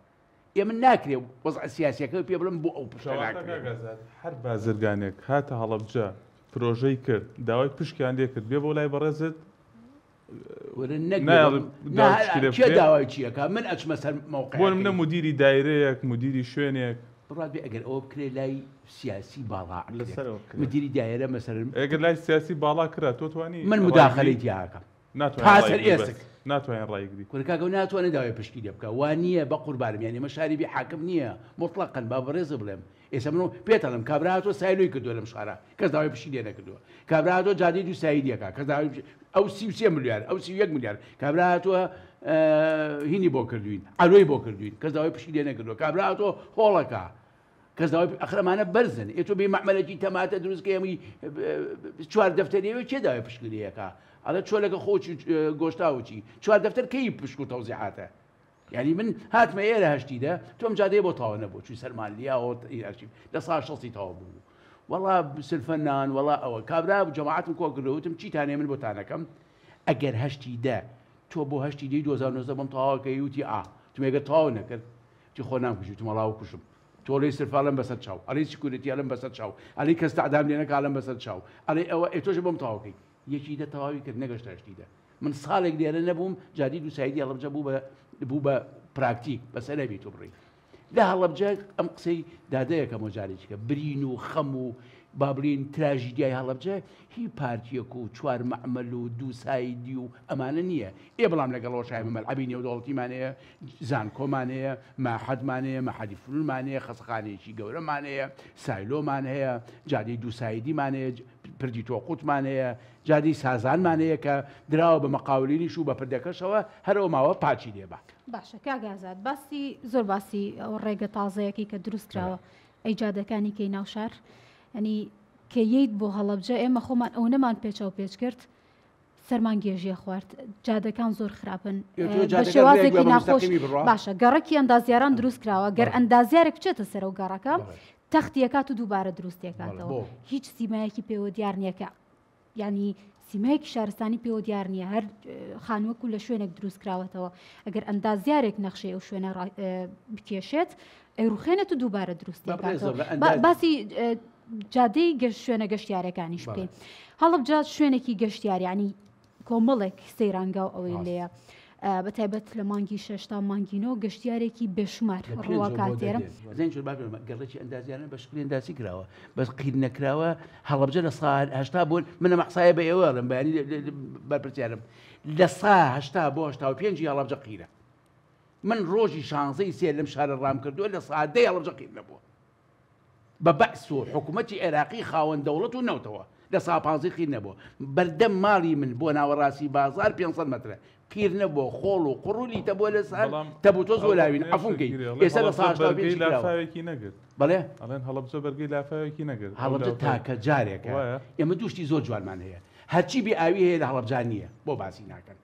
ئێ من ناکرێ وەزعە سیاسیەکە پێ بڵێم بۆ ئەو پشتە کەواتە ناکرێ. کاک ئازاد هەر بازرگانێک هاتە هەڵەبجە پرۆژەی کرد داوای پشکیان لێ کرد بێ بۆ لای بەڕێزت وەرە نەک بێ نایەڵی بە- داوای نا پشکی لێ کێ بکرێ؟ داوای چی ئەکا من ئەچمە سەر بۆ نمونە مەوقعەکەی. مودیری دایرەیەک مودیری شوێنێک. بڕوات بێ ئەگەر ئەوە بکرێ لای سیاسی باڵا ئەکرێت لەسەرەوە بکرێ. مدیری دایرە مەسەلەن. ئەگەر لای سیاسی باڵا کرا تۆ توانی من ڕایگری؟ مداخەلەی تیا ئەکەم. ناتوانین تا سەر ڕایگری بەس ئێسک. ناتوانین ڕایگری. کورە کاکە ئەو ناتوانێ داوای پشکی لێ بکا وا نییە بە قوربانم یانی ئەمە شاری بی حاکم نییە موتڵەقەن با بەڕێزت بڵێم ئێستا من پێت ئەڵێم کابرا هاتووە سایلۆی کردووە لەم شارە کەس داوای پشکی لێ نەکردووە کابرا هاتووە جادەی دوو سایدی ئەکا کەس داوای ئەو 33 ملیار ئەو 31 ملیار کابرا هاتووە هینی بۆ کردوین عەلۆی بۆ کردوین کەس داوای پشکی لێ نەکردووە کابرا هاتووە هۆڵەکە کەس داوای ئەخر ئەمانە بەرزن ئێ تۆ بێ مەعمەلێکی تەماتە دروست کەی هەمووی چوار دەفتەریەوە کێ داوای پشتگیریەکە ئەڵێ چۆلەکە خۆچی گۆشتاوچی چوار دەفتەر کەی پشک و تەوزیحاتە یعنی من هاتمە ئێرە هەشتی دە تۆم جادەیە بۆ تاوە نەبوو چوی سەرمان لیاوە لە سا شەستی تاوە بوو وەڵا سلفە نان وەڵا ئەوە کابرا جەماعەتم کۆ کردەوە وتم چیتانێ من بۆتانەکەم ئەگەر هەشتی دە تۆ بۆ هەشتی دەی 2019 بۆم تەواوەکەی وتی ئا تمێگە تەواو نەکرد تی خۆ نامکوژی وتم وەڵا وکوژم تۆ ئەڵێی سلفە ئەڵێم بەسەر چاو ئەڵێی security ئەڵێم بەسەر چاو ئەڵێی کەس تەعدام لێ نەکا ئەڵێم بەسەر چاو ئەڵێی ئەوە ئێ تۆش بۆم تەواو کەی یەکی دە تەواوی کرد نەگەشتە هەشتی دە من ساڵێک لێرە نەبووم جادی دوو side ی هەڵەبجە بوو بە بوو بە پراکتیک بەسەر نەبی تۆ بڕی لە هەڵەبجە ئەم قسەی دادەیەکەمەوە جارێکیکە برین و خەم و با بڵێین تراژیدیای هەڵەبجە هی پارتیەک و چوار مەعمەل و دوو side ی و ئەمانە نییە ئێ بەڵام لەگەڵەوەش ئێمە مەلعەبی نێودەوڵەتیمان هەیە زانکۆمان هەیە ماحەدمان هەیە مەحەدی فنونمان هەیە خەسەخانەیەکی گەورەمان هەیە silo مان هەیە جادەی دوو side یمان هەیە پردی تۆقوتمان هەیە جادەی سازانمان هەیە کە دراوە بە مەقاولینیش و بە پردەکەشەوە هەر ئەو ماوە پاچی لێ با. باشە کاک ئازاد باسی زۆر باسی ئەو ڕێگە تازەیەکەی کە دروست کراوە ئەی جادەکانی کەی ناو شار ینی کە یەیت بۆ هەڵەبجە ئێمە خۆمان ئەونەمان پێچاو پێچ کرد سەرمان گێژیە خوارد جادەکان زۆر خراپن بە شێوازێکی ناخۆش باشە گەڕەکی ئەندازیاران دروست کراوە گەر ئەندازیارێک بچێتە سەرەوە گەڕەکە تەختیەکات و دووبارە دروستێکاتەوە هیچ سیمایەکی پێوە دیار نییەکە یانی سیمایەکی شارستانی پێوە دیار نییە هەر خانووەک و لە شوێنێک دروست کراوەتەوە ئەگەر ئەندازیارێک نەخشەی ئەو شوێنە بکێشێت ئەیڕوخێنێت و دووبارە دروستی باسی جادەی گەشت شوێنە گەشتیارەکانیش بکەین هەڵبجات شوێنێکی گەشتیاریانی کۆمەڵێک سەیرانگا و ئەوەی لێیە. بە تایبەت لە مانگی شەش تا مانگی نۆ گەشتیارێکی بێشومار لە ڕووە پێنجەوە بۆ کاتێرە. دەدێ. زین چۆن باش بڵێم گەڕەکی ئەندازیارانە بە شکلی ئەندازی کراوە بەس قیر نەکراوە هەڵەبجە لە سا 80 بۆ من ئەمە قسایە بە ئێوە ئەڵێم بەیانی بەرپرسیارم لە سا 80 بۆ 85 هەڵەبجە قیرە من ڕۆژی شانزەی سێ لەم شارە ڕام کردووە لە سا دەی هەڵەبجە قیر نەبووە بە بەعس و حکومەتی عێراقی خاوەن دەوڵەت و نەوتەوە لە سا پانزەی قیر نەبووە بەردەم ماڵی من بۆ ناوەڕاستی بازار 500 مەترە قیر نەبووە خۆڵ و قوڕ و لیتە بووە لەسەر بەڵام تەب و تۆز ئەو بۆ لاوین ڕەخنەیەش عەفوم کەی دەگیرێ ئەڵێ ئێستا لە هەڵەبجە سا 85 بەرگەی کراوە لافاوێکی نەگرت بەڵێ ئەڵێن هەڵەبجە بەرگەی لافاوێکی نەگرت ئەو هەڵەبجە لافاوە تاکە جارێکە وایە ئێمە دوو شتی زۆر جوانمان هەیە هەرچی بێ ئاوی هەیە لە هەڵەبجە نییە بۆ باسی ناکەن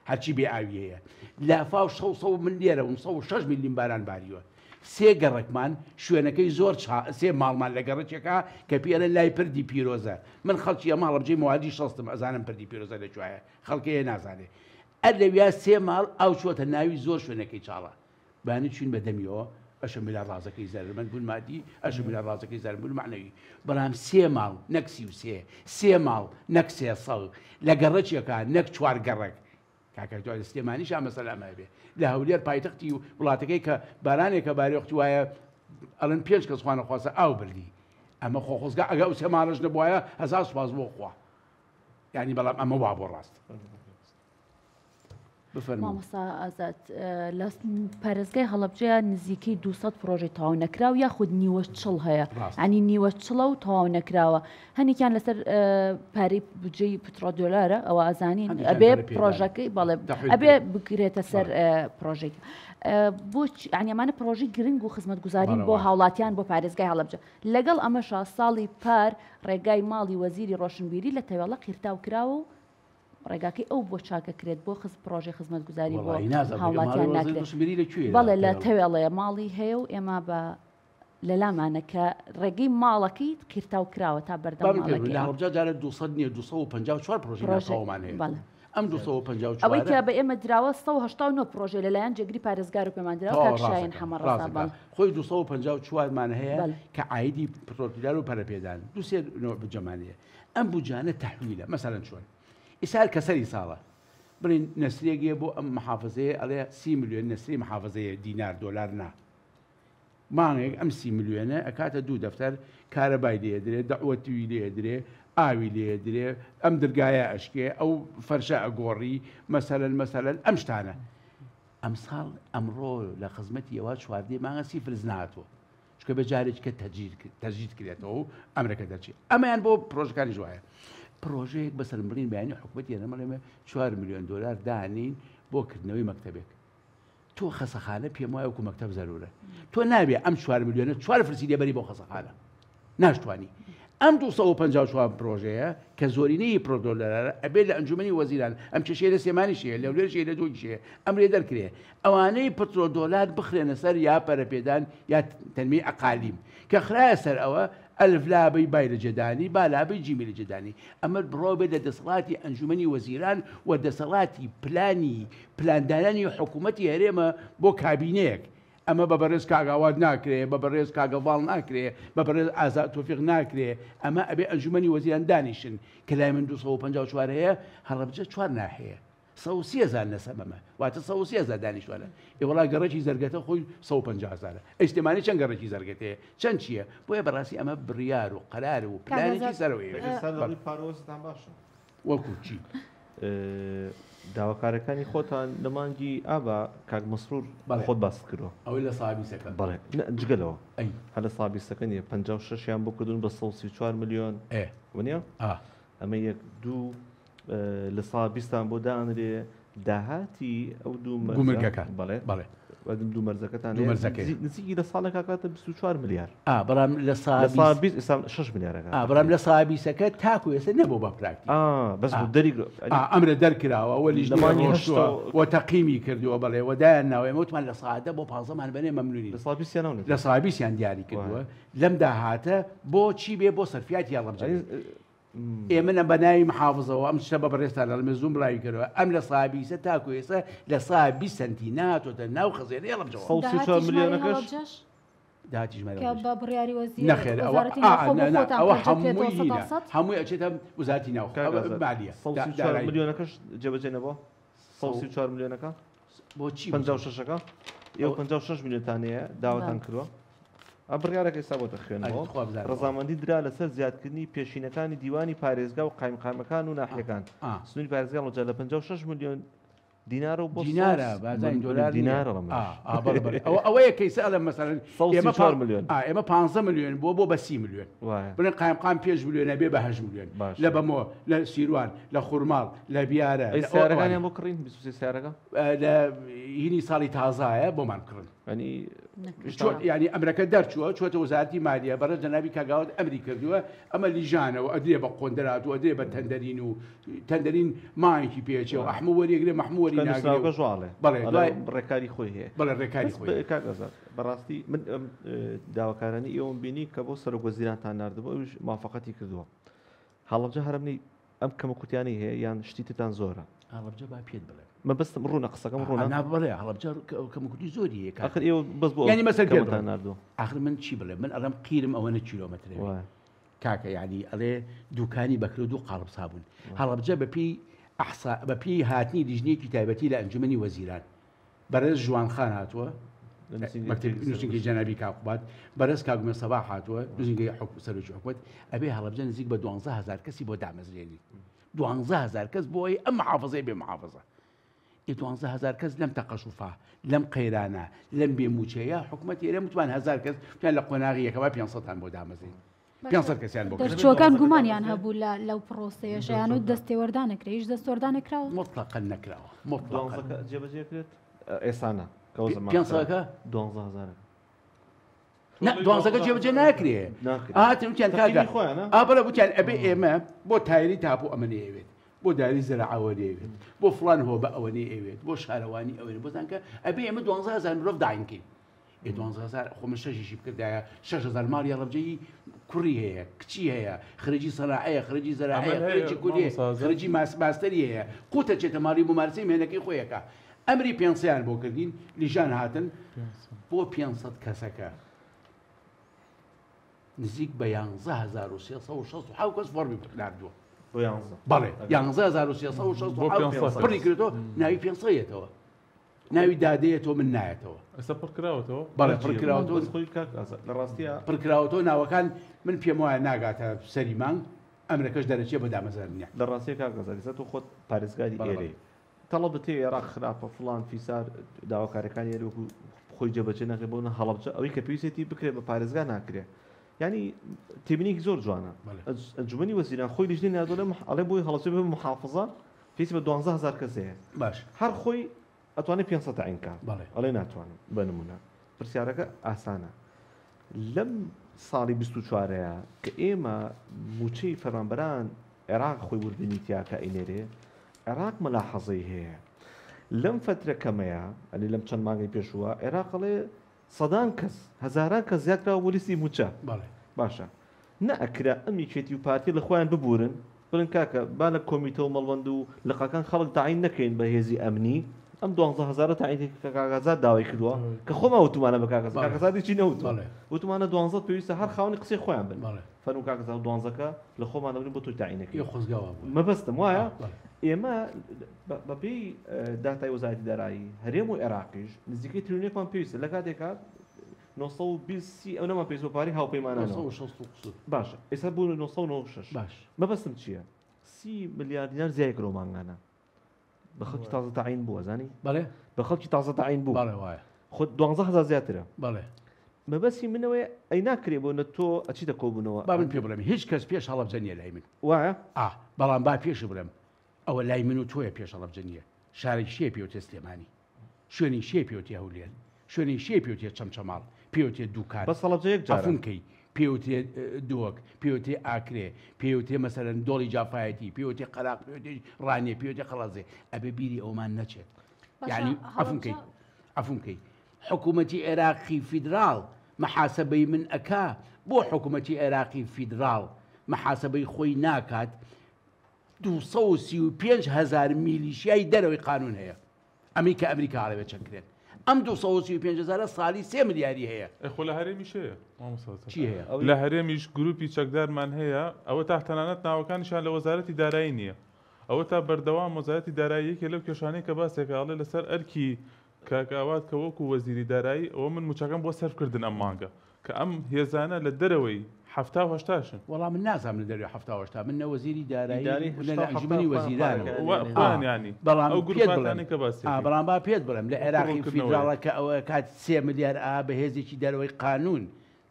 هەرچی بێ ئاوی هەیە لافاو شەو سەو من لێرە بووم 106 میلیم باران باریوە سێ گەڕەکمان شوێنەکەی زۆر چا سێ ماڵمان لە گەڕەکێکا کە پێی ئەڵێن لای پردی پیرۆزە من خەڵکی ئەم هەڵەبجەی موالیدی شەستم ئەزانم پردی پیرۆزە لە کوایە خەڵکەیە نازانێ ئەر لەویا سێ ماڵ ئاو چۆتە ناوی زۆر شوێنەکەی چاڵە بانی چوین بە دەمیەوە ئەشەمیلا ڕازەکەی زەرمەند بوون مادی ئەشەمیلا ڕازەکەی زەرمەند بوون مەعنەوی بەڵام سێ ماڵ نەک 33 سێ ماڵ نەک سێ سەد لە گەڕەکێکا نەک چوار گەڕەک کاکە تۆ لە سلێمانیشا مەسەلە ئەمە بێ لە هەولێر پایتەختی وڵاتەکەی کە بارانێکە بارێ وەختی وایە ئەڵێن پێنج کەس خوانەخواستە ئاو بردی ئەمە خۆ خۆزگا ئەگە ئەو سێ ماڵەش نەبوایە هەزار سوپاس بۆ خوا یعنی بەڵام ئەمە وا بۆ ڕاست بفەرموو. مامۆستا ئازاد لە پارێزگای هەڵەبجەیە نزیکەی 200 پرۆژەی تەواو نەکراو یاخود نیوە چڵ هەیە ڕاست. ئەنی نیوە چڵە و تەواو نەکراوە هەنێکیان لەسەر پارەی بودجەی پترۆدۆلارە ئەوە ئەزانین هەندێکیان ئەبێ پارە پێدانە. پرۆژەکەی بەڵێ تەحویل ئەبێ بکرێت. بکرێتە سەر بەڵێ. پرۆژێک بۆچ یانی ئەمانە پرۆژەی گرنگ و خزمەتگوزارین بەڵێ بۆ وایە. هاوڵاتیان بۆ پارێزگای هەڵەبجە لەگەڵ ئەمەشا ساڵی پار ڕێگای ماڵی وەزیری ڕۆشنبیری لە تەوێڵە قیرتاو کراوە و ڕێگاکەی ئەو بۆ چاکەکرێت بۆ خز پرۆژەی خزمەتگوزاری بۆ وەڵایی نازانم هاوڵاتیان ماڵی وەزیری ناکرێت ڕۆشنبیری لە کوێیە بەڵێ لە تەوێڵە؟ تەوێڵەیە ماڵی هەیە و ئێمە بە. لەلامانە کە ڕێگەی ماڵەکەی قیرتاو کراوە تا بەردەم بابم پێ ماڵەکەی. لە هەڵەبجە جارە 200 نییە 254 پرۆژەی پرۆژە ناتەواومان هەیە بەڵێ. ئەم 254 ئەوەی کە بە ئێمە دراوە 189 پرۆژەی لەلایەن جێگری پارێزگار و پێمان دراوە تەواو کاک شایەن ڕاستەکە حەمە ڕەزا ڕاستەکە بەڵێ. خۆی 254 مان هەیە بەڵێ. کە عایدی پترۆدولار و پەرەپێدان دوو سێ نوع بودجەمان هەیە ئەم بودجانە تەحویلە مەسەلەن چۆن ئیسار کە سەری ساڵە بڵێن نەسرێک هەیە بۆ ئەم محافزەیە ئەڵێ 30 ملیۆن نەسری محافزەیە دینار دۆلار نا مانگێک ئەم 30 ملیۆنە ئەکاتە دوو دەفتەر کارەبای لێ درێ دەعوەتوی لێ درێ ئاوی لێ درێ ئەم درگایە ئەشکێ ئەو فەرشە ئەگۆڕی مەسەلەن مەسەلەن ئەم شتانە ئەمساڵ ئەمڕۆ لە خزمەتی ئەوە چواردەی مانگە سی فرز نهاتووە چونکە بە جارێکی کە تەجدید کرێتەوە و ئەمرەکە دەرچێت ئەمەیان بۆ پرۆژەکانیش وایە پرۆژەیەک بەسەر بڵین بەیانی حکوومەتی هەرێم 4 میلیۆن دلار دانین بۆ کردنەوەی مەکتەبێک تۆ خەسەخانە پێم وایە وەکو مەکتەب زەرورە تۆ نابێ ئەم 4 میلیۆنە چوار فرسی لێبەری بۆ خەسەخانە ناشتوانی ئەم 254 پرۆژەیە کە زۆرینەی پرۆدۆلارە ئەبێ لە ئەنجومەنی وەزیران ئەم کێشەیە لە سلێمانیش هەیە لە هەولێرش هەیە لە دهۆکیش هەیە ئەمرێ دەرکرێ ئەوانەی پترۆدۆلار بخرێنە سەر یا پەرەپێدان یا تەنمیەی ئەقالیم کە خرایە سەر ئەوە ئەلف لابەی بای لە جێدانی با لابەی جیمی لە جێدانی ئەمە بڕۆ بێت لە دەسەڵاتی ئەنجومەنی وەزیران و دەسەڵاتی پلانی پلاندانانی حکوومەتی هەرێمە بۆ کابینەیەک ئەمە بە بەڕێز کاک ئاوات ناکرێ، بە بەڕێز کاک هەڤاڵ ناکرێ، بە بەڕێز ئازاد تۆفیق ناکرێ، ئەمە ئەبێ ئەنجومەنی وەزیران دانیشن کە لای من 254 هەیە، هەڵەبجە چوار ناحیەیە، 130 هەزار نەسەمەمە، واتە 130 هەزار دانیشتوانە، ئێ وەڵا گەڕەکی زەرگەتە خۆی 150 هەزارە، ئەی سلێمانی چەند گەڕەکی زەرگەتەیە، چەند چییە؟ بۆیە بەڕاستی ئەمە بڕیار و قەرار و کاک پلانێکی ئازاد، سەرەوەیە. ئێستا لە ڕووی پارەوە وەزعتان باشە؟ وەکو چی؟ داواکارەکانی خۆتان لە مانگی ئابا کاک مەسرور خۆت باست کردووە. ئەوەی لە سابیسەکە. بەڵێ جگە لەوە. ئەی. هەر لە سابیسەکە نییە 56 یان بۆ کردوون بە 134 ملیۆن. ئێ. وەنیە؟ ئا. ئەمە یەک دوو لە سا بیستان بۆ دانرێ داهاتی ئەو دوو مەرزە. گومرگەکە. بەڵێ. بەڵێ. ئەم دوو مەرزەکەتان دوو مەرزەکەی. نزیکی لە ساڵێکا کاتە 24 ملیار. ئا بەڵام لە سا لە سا بیست ئێستا 6 ملیارەکە. ئا بەڵام لە سا بیسەکە تاکو ئێستا نەبوو بە پراکتیک. ئا بەس بۆ دەری ئا ئەمرە دەرکراوە وە لیژنەی لە مانگی ڕۆشتووە هەشتەوە وە تەقیمی کردووە بەڵێ وە دایان ناوە ئێمە وتمان لە سا دە بۆ پانزەمان بەنێ مەمنونین. لە سا بیستیان ناونێت. لە سا بیستیان دیاری کردووە لەم داهاتە بۆ چی بێ بۆ سەرفیاتی هەڵەبجە بێ. ئێمە نە بە ناوی محافزەوە ئەم شتە بە بەڕێزتان ئەڵێم زووم بڵاوی کەرەوە ئەم لە سا بیسە تاکو ئێستا لە سا 20 سەنتی نهاتۆتە ناو خەزێنەی هەڵەبجەوە. 134 داهاتی ژمارەی ملیۆنەکەش هەڵەبجەش داهاتی ژمارەی کە هەڵەبجە بە بڕیاری وەزیر نەخێر ئەوە وەزارەتی ئا ناوخۆ بۆ نا نا خۆتان ئەوە پێش دەکرێتەوە هەمووی سەدا هینە سەد؟ هەمووی ئەچێتە وەزارەتی ناوخۆ کاک ئەوە ئازاد، مالیە 134 دارایی. ملیۆنەکەش جێبەجێ نەبووە؟ 134 ملیۆنەکە؟ بۆچی 56ەکە؟ ئێوە 56 ملیۆنتان هەیە داواتان کردووە؟ ئەم بڕیارەکە ئێستا بۆتە خوێندنەوە. ڕەزامەندی درا لەسەر زیادکردنی پێشینەکانی دیوانی پارێزگا و قایمقامەکان و ناحیەکان. سنووری پارێزگای هەڵەبجە لە 56 ملیۆن دینارەوە بۆ دینارە بازانی دۆلار دینارە ئەوە ئەوەیە کەیسە ئەڵێم مەسەلەن ئێمە 4 ملیۆن ئێمە 15 ملیۆن بۆ بۆ بە 30 ملیۆن بڵێن قایمقام پێنج ملیۆنە بێ بە 8 ملیۆن لە بەمۆ لە سیروان لە خورماڵ لە بیارە سیارەکانیان بۆ کڕین 23 سیارەکە لە هینی ساڵی تازایە بۆمان بکڕن ینی ینی ئەمرەکە دەرچووە چوەتە وەزارەتی مالیە بەڕێز جەنابی کاک ئاوات ئەمری کردووە ئەمە لیژانەوە ئەدرێ بە قۆندەرات و ئەدرێ بە تەندەرین و تەندەرین مایکی پێچێ و ئەحمە وەریگرێ مەحموو وەری ناگرێ و ژواڵێ بەڵێ دوای ڕێکاری خۆی هەیە بەڵێ ڕێکاری خۆی هەیە. کاک ئازاد بەڕاستی من ئەم داواکارانی ئێوەم بینی کە بۆ سەرۆک وەزیرانتان ناردبوو ئەویش موافقەتی کردووە هەڵەبجە هەرەمنی ئەم کەموکورتیانەی هەیە یان شتی ترتان زۆرە؟ هەڵەبجە با پێت بڵێم. مەبەستم ڕوونە قسەکەم ڕوونە. نا بەڵێ هەڵەبجە کەموکورتی زۆری هەیە کاکە. ئاخر ئێوە بەس بۆ یانی مەسەل پێت کەمتان بڵێم. ناردووە. ئاخر من چی بڵێم من ئەڵێم قیرم ئەوەنە کیلۆمەترە بێ. وایە. کاکە یانی ئەڵێ دوکانی بەکرە و دوو قاڵب سابوون. هەڵەبجە بەپێی ئەحسا بەپێی هاتنی لیژنەیەکی تایبەتی لە ئەنجومەنی وەزیران بەڕێز ژوان خان هاتووە نووسینگەی جەنابی کاک قوباد، بەڕێز کاک ئومێد سەباح هاتووە نووسینگەی سەرۆکی حکومەت، ئەبێ هەڵەبجە نزیک بە 12000 کەسی بۆ دامەزرێنین. 12000 کەس بۆ ئەوەی ئەم محافظەیە بێ محافظە. ئێ 12000 کەس لەم تەقەشوفا، لەم قەیرانە، لەم بێ مووچەیە، حکومەت ئێرە وتمان 1000 کەس، وتیان لە قۆناغی یەکەما 500تان بۆ دامەزرێین. 500 کەسیان بۆ کردن. دەرچووەکان گومانیان هەبوو لە لەو پرۆسەیەش یان و دەستێوەردان نەکرێ هیچ دەستوەردانێک کراوە؟ مطلقا نەکراوە مطلقا. دوانزەکە جێبەجێ کرێت ئێستا نا کە ئەو زەمان پێنج سەدەکە؟ دوانزە هەزارەکە. نا دوانزەکە جێبەجێ ناکرێ. ناکرێ. هاتن وتیان کاکە تەقیمی خۆیانە؟ ئا بەڵێ وتیان ئەبێ ئێمە بۆ تایری تاپۆ ئەمە نەیەوێت بۆ داری زراعەوە نەیەوێت بۆ فڵان هۆبە ئەوە نەیەوێت بۆ شارەوانی ئەوە بۆ زانکە ئەبێ ئێمە 12000 مرۆڤ داینکەین. ئێ 12000 خۆ من شەشیشی بکردایە 6000 ماڵی هەڵەبجەیی کوڕی هەیە کچی هەیە خرجی سەناعەیە خرجی زەراعەیە ئەمەل هەیە خرجی کوریە مامۆستا ئازاد؟ خرجی ماستەری هەیە قوتە چێتە ماڵی ممارسەی مهنەکەی خۆیەکە ئەمری پێنسەیان بۆ کردین لیژان هاتن بۆ 500 کەسەکە نزیک بە 11367 کەس فۆرمی ناردووە بۆ یانزە بەڵێ 11367 پڕی کردەوە ناوی 500 یەتەوە ناوی دادەیەتەوە من نایەتەوە ئێستا پڕ کراوەتەوە بەڵێ پڕ کراوەتەوە بەس خۆی کاک ئازاد لە ڕاستیە پڕکراوەتەوە ناوەکان من پێم وایە ناگاتە سەری مانگ ئەمرەکەش دەرەچێ بە دامەزرانیان لە ڕاستیە کاک ئازاد ئێستا تۆ خۆت پارێزگاری بەڵێ، ئێرەی تەڵەبت هەیە عێراق خراپە فڵان فیسار داواکاریەکانی ئێرە وەکو خۆی جێبەجێ ناکرێت بۆ هەڵەبجە ئەوەی کە پێویستێتی بکرێت بە پارێزگا ناکرێت یعنی تێبینێکی زۆر جوانە بەڵێ. ئەنجومەنی وەزیران خۆی لیژنەی ناردووە لە ئەڵێ بۆی هەڵەبجە بێ محافظە پێویستی بە 12000 کەس هەیە باش هەر خۆی ئەتوانێت 500 تعین کا بەڵێ. ئەڵێ ناتوانم بە نمونە پرسیارەکە ئاسانە لەم ساڵی 24ەیە کە ئێمە موچەی فەرمانبەران عێراق خۆی وردبینی تیاکە ئەینێرێ عێراق مەلاحەزەی هەیە لەم فترە کەمەیە ئەنی لەم چەند مانگەی پێشووە عێراق ئەڵێ سەدان کەس هەزاران کەس زیاد کراوە بۆ لیستی موچە بەڵێ باشە نەئەکرا ئەم یەکێتی و پارتی لە خۆیان ببورن بڵێن کاکە با لە کۆمیتە و مەڵبەند و لقەکان خەڵک تاعین نەکەین بە هێزی ئەمنی ئەم 12000 تاعین کە کاک ئازاد داوای کردووە کە خۆمان وتومانە بە کاک ئازاد بەڵێ. کاک ئازاد هیچی نەوتووە بەڵێ. وتومانە 12 پێویستە هەر خاوەنی قسەی خۆیان بن بەڵێ. فەرموو کاک ئازاد دوانزەکە لە خۆمان دەبرین بۆ تۆی تاعینەکەی ئێ خۆزگە وا بوو. مەبەستم وایە بەڵێ. ئێمە بەپێی داتای وەزارەتی دارایی هەرێم و عێراقیش نزیکەی تریلیۆنێکمان پێویستە لە کاتێکا 920 ئەو نەمان پێویست بۆ پارەی هاوپەیمانانەوە. 960 و قسوور. باشە ئێستا بوو 996. باش. مەبەستم چییە؟ 30 ملیار دینار زیای کرۆ مانگانە بە خەڵکی تازە تەعین بووە زانی؟ بەڵێ. بە خەڵکی تازە تەعین بوو. بەڵێ وایە. خۆ 12000 زیاترە. بەڵێ. مەبەستی منەوەیە ئەی ناکرێ بۆ نە تۆ ئەچیتە کۆبوونەوە. با من پێ بڵێم هیچ کەس پێش هەڵەبجە نییە لای من. وایە؟ ئا بەڵام با پێشی بڵێم ئەوە لای من و تۆیە پێش هەڵەبجە نییە. شارێکی شێ پێوتێ سلێمانی. شوێنی شێ پێوتێ هەولێر. شوێنی شێ پێوتێ چەمچەماڵ. پێوتێ دووکان. بەس هەڵەبجە یەک جارە. عەفوم کەی پێوتێ دهۆک، پێوتێ ئاکرێ، پێوتێ مەسەلەن دۆڵی جافایەتی، پێوتێ قەراق، پێوتێ ڕانیە، پێوتێ قەڵازێ. ئەبێ بیری ئەومان نەچێت. باشە، یعنی عەفوم هەڵەبجە کەی. عەفوم کەی. حکوومەتی عێراقی فیدراڵ محاسبەی من ئەکا بۆ حکوومەتی عێراقی فیدراڵ محاسبەی خۆی ناکات 235 هزار میلیشیای دەرەوەی قانون هەیە ئەمەی کە ئەمریکا ئەڵێ چەند کرێن ئەم 235 هزارە ساڵی 3 ملیاری هەیە ئەی خۆ لە هەرێمیش هەیە مامۆستا. چی هەیە؟ لە هەرێمیش گروپی چەکدارمان هەیە ئەوە تا تەنانەت ناوەکانیشان لە وەزارەتی دارایی نییە ئەوە تا بەردەوام وەزارەتی دارایی یەکێ لەو کێشانەی کە باسێکە ئەڵێ لەسەر ئەرکی کاک ئاوات کە وەکو وەزیری دارایی ئەوە من موچەکەم بۆ سەرفکردن ئەم مانگە کە ئەم هێزانە لە دەرەوەی حەفتا و هەشتاشن. وەڵا من نازانم لە دەرەوەی حەفتا و هەشتا من نە وەزیری دارایی ئیدارەی و نە هەشتا لە و حەفتا ئەنجومەنی خۆیان وەزیرانم. پارەکەیان وا لێنێ. خۆیان یانی. بەڵام ئەو پێت گروپاتانەی بڵێم. کە باسی ئا، ئەکەی. بەڵام با پێت بڵێم لە عێراقی ڕوونکردنەوەیە. فیدراڵە کە ئەوە کات 3 ملیار ئا بە هێزێکی دەرەوەی قانون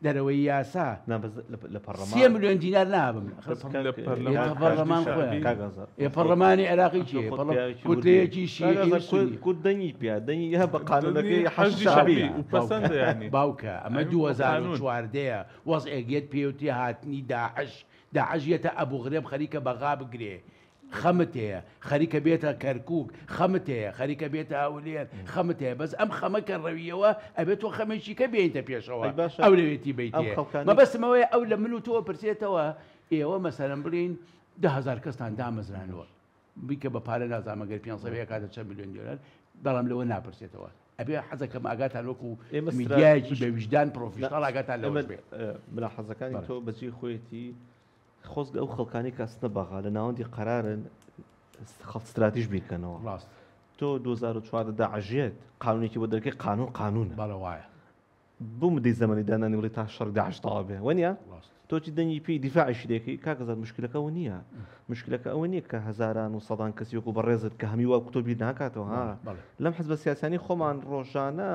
دەرەوەی یاسا. نا، بەس لە پەرلەمان. 3 ملیۆن دینار نابم. بەس کاک، لە پەرلەمان ئێ، پەرلەمان حەشدی خۆیان. شەعبی. کاک ئازاد. ئێ، پەرلەمانی عێراقی چییە؟ خۆت پەرلەمان پیاوێکی وردی. کوتلەیەکی شیعی کاک ئازاد، و سونی. کورد دەنگی پیا، دەنگی یا بە قانونەکەی دەنگی حەشدی حەشدی شەعبی. شەعبی و پەسەندە یانی. باوکە، ئەمە ئەی، دوو هەزار و قانون. چواردەیە. وەزعێک یەت پێوتی هاتنی داعش. داعش یەتە ئەبوو غرێب خەریکە بەغا بگرێ. خەمت هەیە خەریکە بێتە کەرکووک، خەمت هەیە خەریکە بێتە هەولێر، خەمت هەیە. بەس ئەم خەمە کە ڕەویەوە ئەبێت تۆ خەمێکی کە بێنیتە پێشەوە. ئەی باشە، ئەولەوێتی بیتێ. ئەم خەڵکانەی مەبەستمەوەیە ئەو لە من و تۆ پرسێتەوە ئێوە مەسەلەن بڵین 10000 کەستان دامەزرانەوە بیکە بە پارە نازانم ئەگەر پێنج سەد کاتە چەند ملیۆن دۆلار، بەڵام لەوە ناپرسێتەوە. ئەبێ حەزەکەم ئاگاتان وەکو ئێمە میدیایەکی بە ویژدان پرۆفیشناڵ ئاگاتان لەوەش ئێمە، بێ. ملاحەزەکانی بەڵێ. تۆ بەجێی خۆیەتی خۆزگە ئەو خەڵکانی کە ئەستنە بەغا لە ناوەندی قەرارن خەڵک استراتیژ بیرکەنەوە. ڕاست. تۆ 2014 داعشێت قانونێکی بۆ دەرکەی قانون قانونە. بەڵێ وایە. بۆ مدەی زەمەنی دانانی بڵێ تا شەڕ داعش تەواو بێ، وەنیە؟ ڕاست. تۆ چی دەنگی پێی دیفاعیشی دەکەی؟ کاک ئازاد، مشکلەکە ئەوە نییە. مشکلەکە ئەوە نییە کە هەزاران و سەدان کەسی وەکو بەڕێزت کە هەمی وا تۆ بیر ناکاتەوە، ها؟ بەڵێ. لەم حزبە سیاسیانی خۆمان ڕۆژانە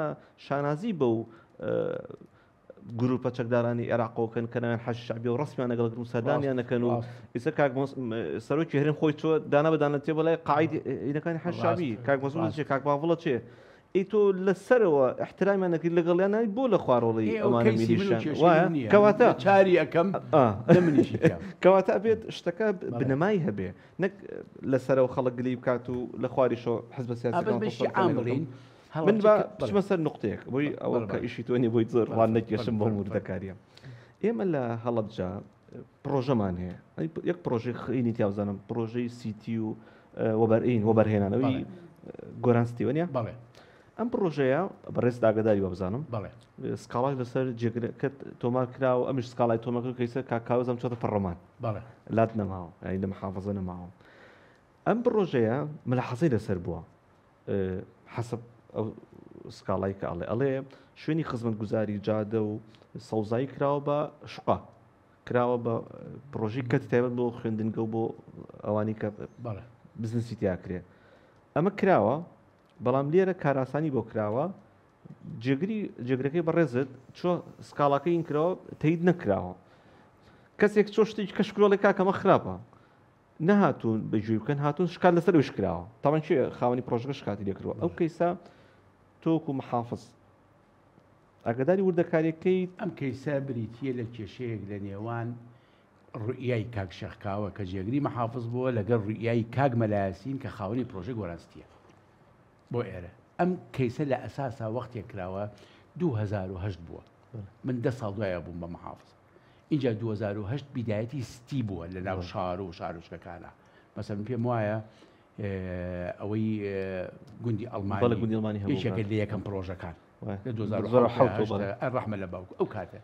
شانازی بەو، گروپە چەکدارانی عێراقەوەکەن کە ناویان حەشد شەعبی و ڕەسمیان لەگەڵ گرن و سەردانیان نەکەن و ڕاست. ئێستا کاک سەرۆکی هەرێم خۆی چۆ دانا بە دانە تێ بۆ لای قاعید ئینەکانی حەشد شەعبی. کاک مەسعود ڕاست. چێ، کاک باڤڵە چێ. ئەی تۆ لەسەرەوە احترامیان نەکرد لەگەڵیان نای بۆ لە خواڕۆڵی ئێ، ئەو ئەمانە کەیسی من و میلیشیان. کێشەی وایە؟ من نییە. کەواتە لە چاری ئەکەم، لە منیشی تیام. کەواتە ئەبێت شتەکە بەڵێ. بنەمای هەبێ، نەک لەسەرەوە خەڵک گلی بکات و لە خواریشەوە حزبە سیاسیەکان ئەبەس بەشی تۆ عام سەرکەنەوە. بڵین. من با بچمە سەر نقطەیەک بۆی ئەوە کە ئیشی تۆ نیە بۆی زۆر ڕان نەکێشم بۆ وردەکاریە. ئێمە لە هەڵەبجە پرۆژەمان هەیە یەک پرۆژەی خینی تیاوزانم پرۆژەی سیتی و وەبەرین وەبەرهێنانەوەی گۆران ستیوە نیە؟ بەڵێ. ئەم پرۆژەیە بەڕێز ئاگاداری وابزانم بەڵێ. سکاڵای لەسەر جێگرەکەت تۆمار کراوە ئەمیش سکاڵای تۆمار کرد کەیسە کاک کاوەزم چۆتە پەڕلەمان بەڵێ. لات نەماوە یانی لە محافظە نەماوە ئەم پرۆژەیە ملاحەزەی لەسەر بووە حەسەب ئەو سکاڵای کە ئەڵێ ئەڵێ شوێنی خزمەتگوزاری جادە و سەوزایی کراوە بە شقە کراوە بە پرۆژەی کەرتی تایبەت بۆ خوێندنگە و بۆ ئەوانی کە بزنسی تیاکرێ ئەمە کراوە بەڵام لێرە کاراسانی بۆ کراوە جێگری جێگرەکەی بەڕێزت چۆ سکاڵاکەی این کراوە تەید نەکراوە کەسێک چۆ شتێکی کەشکرۆڵێک کاکەمە خراپە نەهاتوون بە گوێی بکەن هاتوون شکات لەسەر ئەویش کراوە تاوان کێ خاوەنی پرۆژەکە شکاتی لێکردووە ئەو کەیسە تۆکو محافظ ئاگداری وردەکاریەکەی ئەم کەیسە بریتییە لە کێشەیەک لە نێوان ڕوئیای کاک شێخ کاوە کە جێگری محافظ بووە لەگەڵ ڕوئیای کاک مەلا یاسین کە خاوەنی پرۆژەی گۆرانستیە بۆ ئێرە ئەم کەیسە لە ئەساسا وەختێک کراوە 2008 بووە من دە ساڵ دوایە بووم بە محافظ ئینجا 2008 بیدایەتی ستی بووە لە ناو شار و شارۆچکەکانە مەسەن پێم وایە ئەوەی گوندی ئەڵمانی گوندی ئەڵمانی یەکێکە لە یەکەم پرۆژەکان لە 2007 ڕەحمە لە باوک ئەو کاتە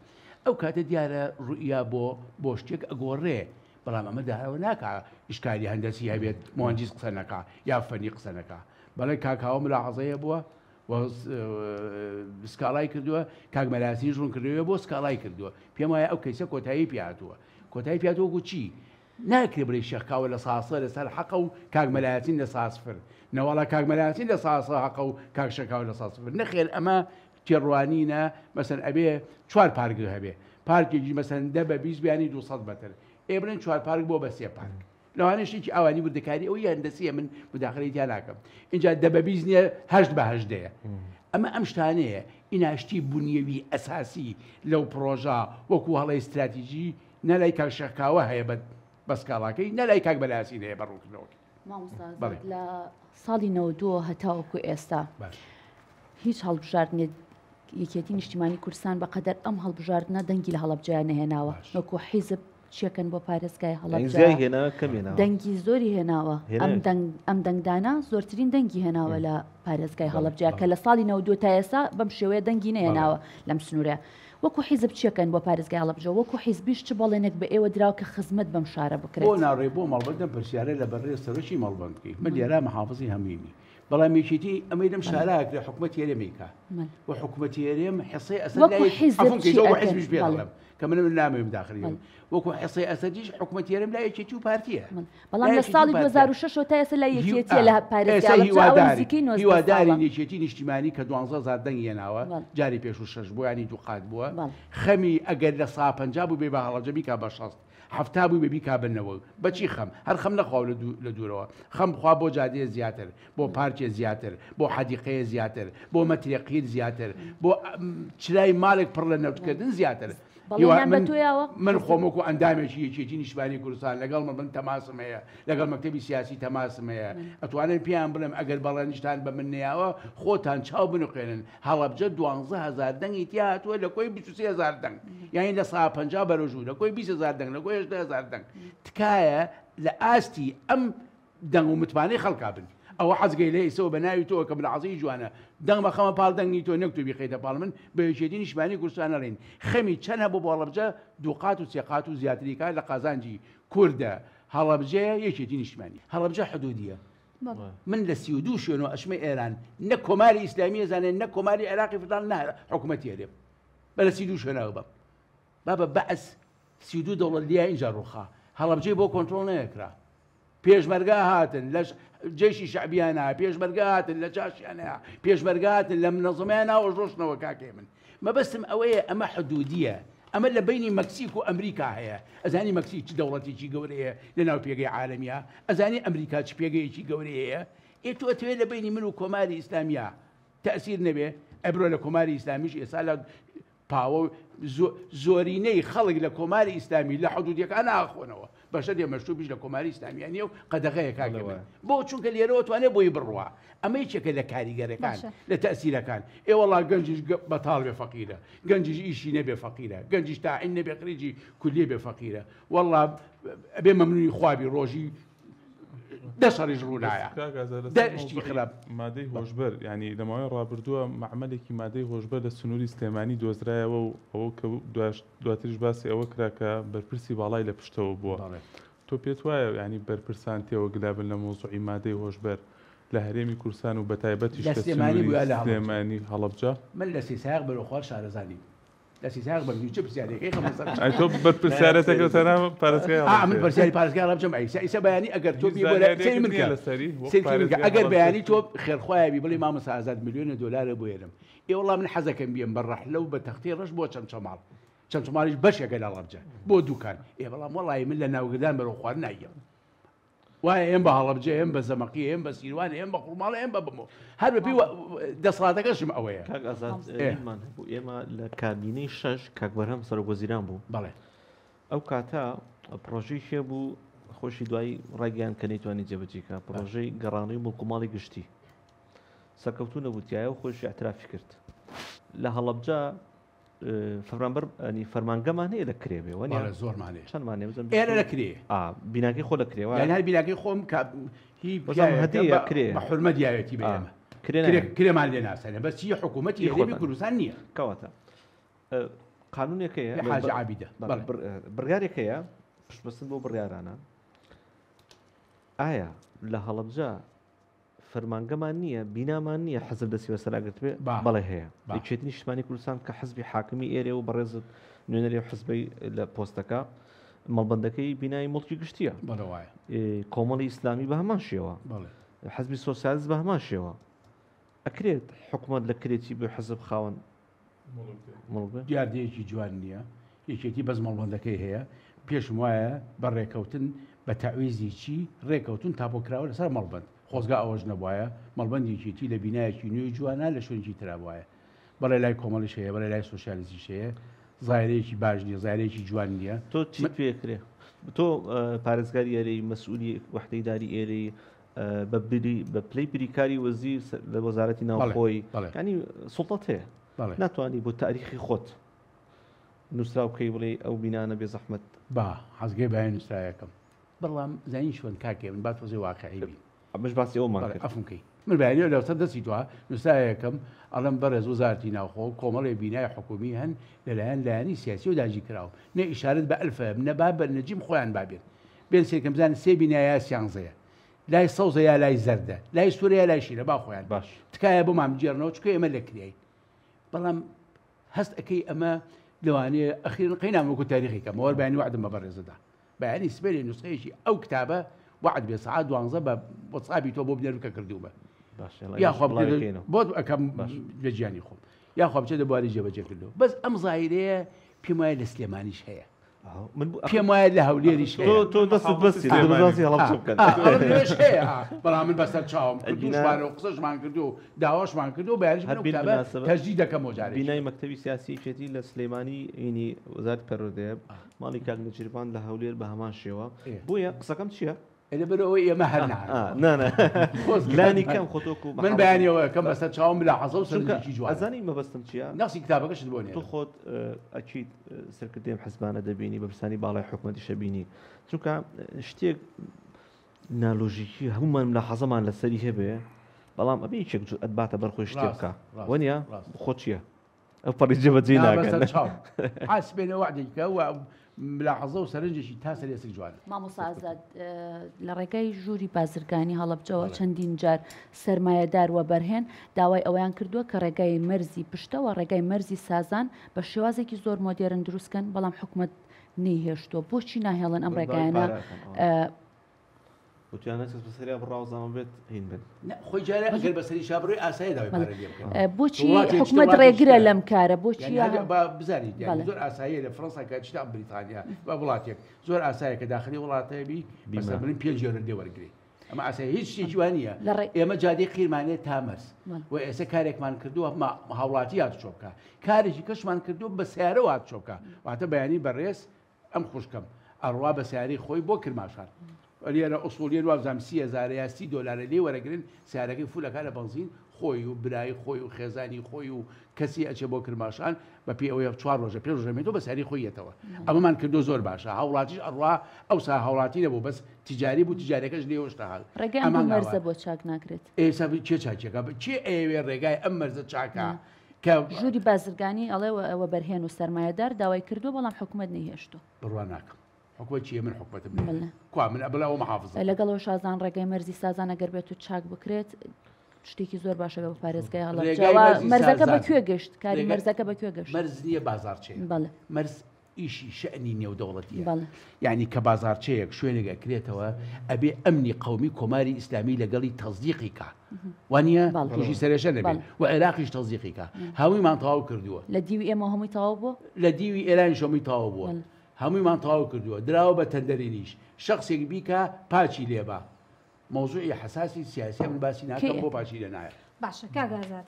ئەو کاتە دیارە ڕوئیا بۆ بۆ شتێک ئەگۆڕێ بەڵام ئەمە داهەوە ناکا ئیشکالی هەندەسی هەبێت مهندیس قسە نەکا یا فەنی قسە نەکا بەڵێ کاکاوە ملاحەزەیە بووە و سکاڵای کردووە کاک مەلاسین ڕوون کردەوە بۆ سکاڵای کردووە پێم وایە ئەو کەیسە کۆتایی پیاتووە کۆتایی پیاتوە وەکو چی ناکرێ بڵێی شێخ کاوە لە ساسە لەسەر حەقە و کاک مەلایەسین لە ساسفر نەواڵا کاک مەلایەسین لە ساسە حەقە و کاک شێخ کاوە لە ساسفر نەخێر ئەمە تێڕوانینە مەسەن ئەبێ چوار پارک هەبێ پارکێکی مەسەن دە بە 20 بیانی 200 مەتر ئێ بڵێن چوار پارک بۆ بە سێ پارک لەوانەیە شتێکی ئاوانی وردەکاری ئەوی هەندەسیە من مداخلەی تیا ناکەم اینجا دە بە 20 نییە هەشت بە هەژدەیە ئەمە ئەم شتانەیە ئیناشتی بنیەوی ئەساسی لەو پرۆژە وەکو هەڵەی استراتیژی نە لای کاک شێخ کاوە هەیە بە بە سکاڵاکەی نە لای کاک مەلا یاسین هەیە بە ڕوونکردنەوەکەی. مامۆستا بەڵێ. لە ساڵی 92 هەتاوەکو ئێستا باش. هیچ هەڵبژاردنێک یەکێتی نیشتیمانی کوردستان بەقەدەر ئەم هەڵبژاردنە دەنگی لە هەڵەبجەیا نەهێناوە باش. وەکو حیزب چیەکەن بۆ پارێزگای دەنگ هەڵەبجە زیای هێنا کەم هێناوە دەنگی زۆری هێناوە ئەم هێناوێتی. دەنگ ئەم دەنگدانە زۆرترین دەنگی هێناوە لە پارێزگای بەڵێ. هەڵەبجە کە لە ساڵی 92 تا ئێستا بەم شێوەیە دەنگی بەڵێ. نەهێناوە لەم سنوورە وەکو حیزب چیەکەن بۆ پارێزگای هەڵەبجە؟ وەکو حیزبیش چ بەڵێنێک بە ئێوە دراوە کە خزمەت بەم شارە بۆ بکرێت؟ ناڕێی بۆ مەڵبەند ئەم پرسیارە لە بەڕێز سەرۆکی مەڵبەند بکەی من لێرە محافزی هەموویمی بەڵام یەکێتی ئەمەی لەم شارە ئەکرێ حکومەتی هەرێم ئەیکا و حکومەتی هەرێم حسەی ئەسەد وەکو لای حیزب عەفوم چی کەی وەکو ئەکەن؟ حیزبیش پێ بەڵێ. دەڵێم کە من من نامەوێ مداخلەی بەڵێ. بم وەکو حسەی ئەسەدیش حکومەتی هەرێم لای یەکێتی و پارتیە بەڵێ. بەڵام لە ساڵی 2006 ەوە تا ئێستا لای یەکێتیە لە پارێزگای ئێستا هەڵەبجە ئەوە هیوادارین نزیکەی 19 هیوادارین ساڵە. یەکێتی نیشتیمانی کە 12000 دەنگی هێناوە بەڵێ. جاری پێشوو شەش بووە یانی دوو قات بووە بەڵێ. خەمی ئەگەر لە سا 50 بوو بێ بە هەڵەبجە بیکا بە 60 70 بوو بێ بیکا بە 90 بەچی خەم هەر خەم نەخواو لە دوو لە دوورەوە خەم بخوا بۆ جادەیە زیاتر بۆ پارکێ زیاتر بۆ حەدیقەیە زیاتر بۆ مەترێ قیر زیاتر بۆ چرای ماڵێک پڕ لە نەوتکردن زیاتر بەڵێنیان بە تۆ یاوە؟ من خۆم وەکو ئەندامێکی یەکێتی نیشتمانی کوردستان لەگەڵ من تەماسم هەیە لەگەڵ مەکتەبی سیاسی تەماسم هەیە ئەتوانن پێیان بڵێم ئەگەر بەڵێنیشتان بە من نەیاوە خۆتان چاو بنوقێنن هەڵەبجە 12000 دەنگی تیا هاتووە لە کۆی 23000 دەنگ یانی لە سا 50 بەرەو ژوور لە کۆی 20000 دەنگ لە کۆی 18000 دەنگ تکایە لە ئاستی ئەم دەنگ و متمانەی خەڵکا بن. ئەوە حەزگەی لە ئیسەوە بە ناوی تۆوە کە ملاحەزەی جوانە دەنگ مەخەمە پاڵ دەنگی تۆ نەک تۆ بیخەیتە پاڵ من بە یەکێتی نیشتمانی کوردستان ئەڵێین خەمی چەند هەبوو بۆ هەڵەبجە دووقات و سێقات و زیاتری کا لە قازانجی کوردە هەڵەبجەیە یەکێتی نیشتمانی هەڵەبجە حدودیە من لە 32 شوێنەوە ئەچمە ئێران نە کۆماری ئیسلامی ئەزانێ نە کۆماری عێراقی فیدراڵ نە حکوومەتی هەرێم بە لە 32 شوێنەوە بەم بابە بەعس 32 دەوڵەت لیا ئینجا ڕووخا هەڵەبجەی بۆ کۆنترۆڵ نەکرا پێشمەرگە هاتن لە جەیشی شەعبیانە، پێشمەرگە هاتن لە جاشیانە، پێشمەرگە هاتن لە منەزەمەیانە و ڕۆشتنەوە کاکەی من. مەبەستم ئەوەیە ئەمە حدودیە، ئەمە لە بەینی مەکسیک و ئەمریکا هەیە، ئەزانی مەکسیک چ دەوڵەتێکی گەورەیە لە ناو پێگەی عالەمیا، ئەزانی ئەمریکا چ پێگەیەکی گەورەی هەیە، ئێ تۆ ئەتەوێ لە بەینی من و کۆماری ئیسلامیا تەئسیر نەبێ؟ ئەی برۆ لە کۆماری ئیسلامیش ئێستا لە پاوە و زۆرینەی خەڵک لە کۆماری ئیسلامی لە حدودیەکان ئاخۆنەوە. بەشەرێ مەشروبیش لە کۆماری ئیسلامییا نییە و قەدەغەیە کاک هێمن. بۆ؟ چونکە لێرەوە توانێ بۆی بڕوا. ئەمە یەکێکە لە کاریگەرەکان، لە تەئسیرەکان. ئێ وەڵا گەنجیش بەتاڵ بێ فەقیرە، گەنجیش ئیشی نەبێ فەقیرە، گەنجیش تاعین نەبێ خریجی کولیە بێ فەقیرە. وەڵا ئەبێ مەمنونی خوا بی ڕۆژی دە شەڕیش ڕوو نایە. کاک ئازاد دە لەسەر شتی مەوزوعی خراپ. مادەی هۆشبەر یانی لە ماوەی ڕابردووە مەعمەلێکی مادەی هۆشبەر لە سنووری سلێمانی دۆزرایەوە و ئەوە کە دواش دواتریش باسی ئەوە کرا کە بەرپرسی باڵای لە پشتەوە بووە. تۆ پێت وایە یانی بەرپرسان تێوەگلابن لە مەوزوعی مادەی هۆشبەر لە هەرێمی کوردستان و بەتایبەتیش لە لە سلێمانی سنووری بوو یا لە هەڵەبجە؟ سلێمانی هەڵەبجە؟ من لە سیسایق بەرەو خوار شارەزا نیم. لە سیسایق بەم چ پرسیارێکەی خەمە سەر ئەی تۆ بەرپرسیارەتەکە تەنها پارێزگای ئا من هەڵەبجەیە. پرسیاری پارێزگای هەڵەبجەم ئەی ئیسا بەیانی ئەگەر تۆ هیچ بی بۆ لای زانیاریەکت سەیری من نییە کە لەسەری وەک سەیرکی من کە پارێزگای ئەگەر هەڵەبجە بەیانی تۆ خێرخوایە بی بڵێی مامۆستا ئازاد ملیۆنە دۆلارە بۆ ئێرم ئێ وەڵا من حەزەکەم بیەم بە ڕەحلە و بە تەختەی ڕەش بۆ چەمچەماڵ چەمچەماڵیش بەشێکە لە هەڵەبجە بۆ دوکان ئێ بەڵام وەڵی من لە ناوگردان بەرەو خوار نایەم وایە ئێم بە هەڵەبجە ئێم بە زەمەقی ئێم بە سیروان ئێم بە خورماڵ ئێم بە بمۆ هەر بەپێی دەسەڵاتەکەشم ئەوەیە. کاک ئازاد بیرمان هەبوو ئێمە لە کابینەی شەش کاک بەرهەم سەرۆک وەزیران بوو. بەڵێ. ئەو کاتە پڕۆژەی شێ بوو خۆشی دوایی ڕایگەیاند کە نەیتوانی جێبەجێ کا پڕۆژەی گەڕانەوەی موڵک و ماڵی گشتی سەرکەوتوو نەبوو تایە و خۆشی اعترافی کرد لە هەڵەبجە فەرمانبەر ئەنی فەرمانگەمان هەیە لە کرێ بێ وەنیە؟ بەڵێ زۆرمان هەیە. چەندمان هەیە؟ بزانم ئێرە لە کرێ. ئا بیناکەی خۆ لە کرێ وایە؟ یانی هەر بیناکەی خۆم کە هی بەزام پیاوێکە هەدیە بە کرێ. بە حورمەت یاوێتی بە ئا، ئێمە. کرێ کرێ نایەن. کرێمان لێ ناسەنێ بەس چی حکوومەتی هی هەرێمی خۆتان. کوردستان نییە. کەواتە قانونێک هەیە لە حاجی عابیدە. بەڵێ، بەڵێ. بڕیارێک هەیە پشتبەستن بۆ بڕیارانە. ئایا لە هەڵەبجە فەرمانگەمان نییە، بینامان نییە حزب دەستی بەسەرا گرتبێ؟ با. بەڵێ هەیە. با. یەکێتی نیشتمانی کوردستان کە حزبی حاکمی ئێرێ و بەڕێزت نوێنەری ئەو حزبەی لە پۆستەکە، مەڵبەندەکەی بینای موڵکی گشتییە. بەڵێ وایە. کۆمەڵی ئیسلامی بە هەمان شێوە. بەڵێ. حزبی سۆسیالیست بە هەمان شێوە. ئەکرێت حکومەت لە کرێچی بێ حزب خاوەن موڵک بێ؟ دیاردەیەکی جوان نییە. یەکێتی بەس مەڵبەندەکەی هەیە. پێشم وایە بە ڕێکەوتن بە تەعویزی چی ڕێکەوتون تاپۆ کراوە لەسەر مەڵبەند. خۆزگا ئەوەش نەبوایە مەڵبەندی یەکێتی لە بینایەکی نوێی جوانا لە شوێنێکی ترا بوایە. بەڵێ لای کۆمەڵیش هەیە، بەڵێ لای سۆسیالیستیش هەیە. زایرەیەکی باش نییە، زایرەیەکی جوان نییە. تۆ چیت پێ کرێ؟ تۆ پارێزگاری ئێرەی، مەسئولی وەحدەی ئیداری ئێرەی، بە بری، بە پلەی بریکاری وەزیر لە وەزارەتی ناوخۆی، یانی سوڵتەت هەیە. ناتوانی بۆ تاریخی خۆت نووسراو بکەی بڵێی ئەو بینانە بێ زەحمەت. با حەزگەی بایە نووسراوێکم. بەڵام زانی چۆن کاک هێمن با تۆزێ واقعی بین. ئەمەش باسی ئەومان بەڵێ کرد. عەفوم کەی. من بەیانی لەسەر دەستی تۆ نووسراوێکم ئەڵێم بەڕێز وەزارەتی ناوخۆ کۆمەڵێ بینای حکوومی هەن لەلایەن لایەنی سیاسیەوە داگیرکراون. نە ئیشارەت بە ئەلفە نە با بە نەجیم خۆیان با بێن. بێن سەیرکەن بزانن سێ بینا یا سیانزەیە. لای سەوزە یا لای زەردە. لای سوورە یا لای شینە با خۆیان بێن. باش. تکایە بۆمان بگێڕنەوە چونکە ئێمە لە کرێین. بەڵام هەست ئەکەی ئەمە لەوانەیە ئەخیرن قەینام وەکو تاریخی کەم وەر بەیانی وەعدم بە بەڕێزەدا بەیانی سبەینێ نوسخەیەکی ئەو کتابە وەعد بێ سەعات دوانزە بە وەتسئابی تۆ بۆ بنێرم کە کردوومە یاخوا بۆت ئەکەم لە گیانی خۆم یاخوا بچێتە بواری جێبەجێکردنەوە بەس ئەم زایرەیە پێم وایە لە سلێمانیش هەیە پێم وایە لە هەولێریش هەیە تۆ دەستت بەستی دڵنیاسی هەڵەبجە بکەن. لەوێش هەیە بەڵام من بەسەر چاوم کردووشمان و قسەشمان کردو و داواشمان کردو و بەیانیش من ئەو کتابە تەجدید دەکەمەوە جارێکی. بینای مەکتەبی سیاسی یەکێتی لە سلێمانی هینی وەزارەتی پەروەردەیە، ماڵی کاک نێچیرڤان لە هەولێر بە هەمان شێوە. بۆیە قسەکەم چییە؟ لەبەر ئەوەی ئێمە هەر نا نا لانی کەم خۆ تۆ کو من بەیانیەوە ئەکەم بەسەر چاوم ملاحەزە و سەرنجێکی جوانە. ئەزانی مەبەستم چییە؟ نەخسی کتابەکەشت بۆ نێرم. تۆ خۆت ئەکید سەرکردەی ئەم حزبانە دەبینی، بەرپرسانی باڵای حکومەتیش ئەبینی، چونکە شتێک نالۆژیکی هەموومان ملاحەزەمان لەسەری هەبێ، بەڵام ئەبێ یەکێک جورئەت باتە بەر خۆی شتێ بکا. وەنیە؟ خۆ چییە؟ ئەو پەڕی جێبەجێی ناکەن. بەسەر چاو. ئا سبەینێ وەعدێکی کە و ملاحەزە و سەرنجێکی تا سەر ئێسک جوانە. مامۆستا ئازاد، لە ڕێگای ژووری بازرگانی هەڵەبجەوە چەندین جار سەرمایەدار وەبەرهێن داوای ئەوەیان کردووە کە ڕێگای مەرزی پشتەوە ڕێگای مەرزی سازان بە شێوازێکی زۆر مۆدێرن دروستکەن، بەڵام حکومەت نەیهێشتووە. بۆچی ناهێڵن ئەم ڕێگایانە وتیان هەر کەس بەسەریا بڕا و زامە بێت هین بن. نا خۆی جارێ ئەگەر بەسەریشا بڕۆی ئاسایە داوای پارە لێ بکەن. بۆچی وڵاتێکی تر حکومەت وڵاتێکی ڕێگرە ترە. لەم کارە؟ بۆچی یانی هەر با بزانیت یانی بەڵێ. زۆر ئاساییە لە فەرەنسا کە چیتە بریتانیا با وڵاتێک زۆر ئاسایە کە داخلی وڵاتە بی بیمە. بەسەر بڵێن 5 یۆرۆ لێ وەرگری. ئەمە ئاسایە هیچ شتێکی وا نییە. لە ڕێ- ئێمە جادەی قیرمانێ تا مەرز. بەڵێ. و ئێستا کارێکمان کردووە هاوڵاتی هاتوچۆ بکا. کارێکی کەشمان کردووە بە سیارەوە هاتوچۆ بکا. واتە بەیانی بەڕێز ئەم خوشکەم. ئەڕوا بە سیارەی خۆی بۆ کرماشان. لێرە ئوسوڵیەن وابزانم 30 هەزارە یا 30 دۆلارە لێی وەرەگرن، سیارەکەی full ئەکا لە بەنزین، خۆی و برای خۆی و خێزانی خۆی و کەسی ئەچێ بۆ کرماشان، بە پێی ئەوەی چوار ڕۆژە پێنج ڕۆژە مێنێتەوە بە سیارەی خۆی یەتەوە. ئەمەمان کردووە زۆر باشە. هاوڵاتیش ئەڕوا، ئەوسا هاوڵاتی نەبوو بەس تیجاری بوو، تیجاریەکەش لێیەوە شتە هات. ڕێگای ئەم ئەمان دوو مەرزە ئاوا. بۆ چاک ناکرێت؟ ئێستا کێ چاکی ئەکا؟ کێ ئەیەوێ ڕێگای ئەم مەرزە چاکا کە. ژووری بازرگانی ئەڵێ وەبەرهێن و سەرمایەدار داوای کردووە بەڵام حکومەت نەیهێشتووە. بڕوا ناکەم. حکومەت چیە من حکومەتم نیە کوا من ئەبڵێ ئەوە محافزە. لەگەڵ ئەوەش سازان ڕێگای مەرزی سازان ئەگەر بێت و چاک بکرێت شتێکی زۆر باشە بۆ پارێزگای هەڵەبجە مەرزەکە بە کوێ گەشت کاری مەرزەکە بە کوێ گەشت مەرز نییە بازارچەیە بەڵێ مەرز ئیشی شەنی نێودەوڵەتیە یعنی کە بازارچەیەک شوێنێک ئەکرێتەوە ئەبێ ئەمنی قومی کۆماری ئیسلامی لەگەڵی تەزیقی کا وانە تووشی سەرێشە نەبێت و عێراقیش تەزیقی کا هەموویمان تەواو کردووە لە دیوی ئێمە هەمووی تەواو بووە لە دیوی ئێرانیش هەمووی تەواو بووە هەموویمان تەواو کردووە دراوە بە تەندەرینیش شەخسێک بیکا پاچی لێبا مەوزوعی حەساسی سیاسیە من باسی ناکەم بۆ پاچی لێ نایە. باشە کاک ئازاد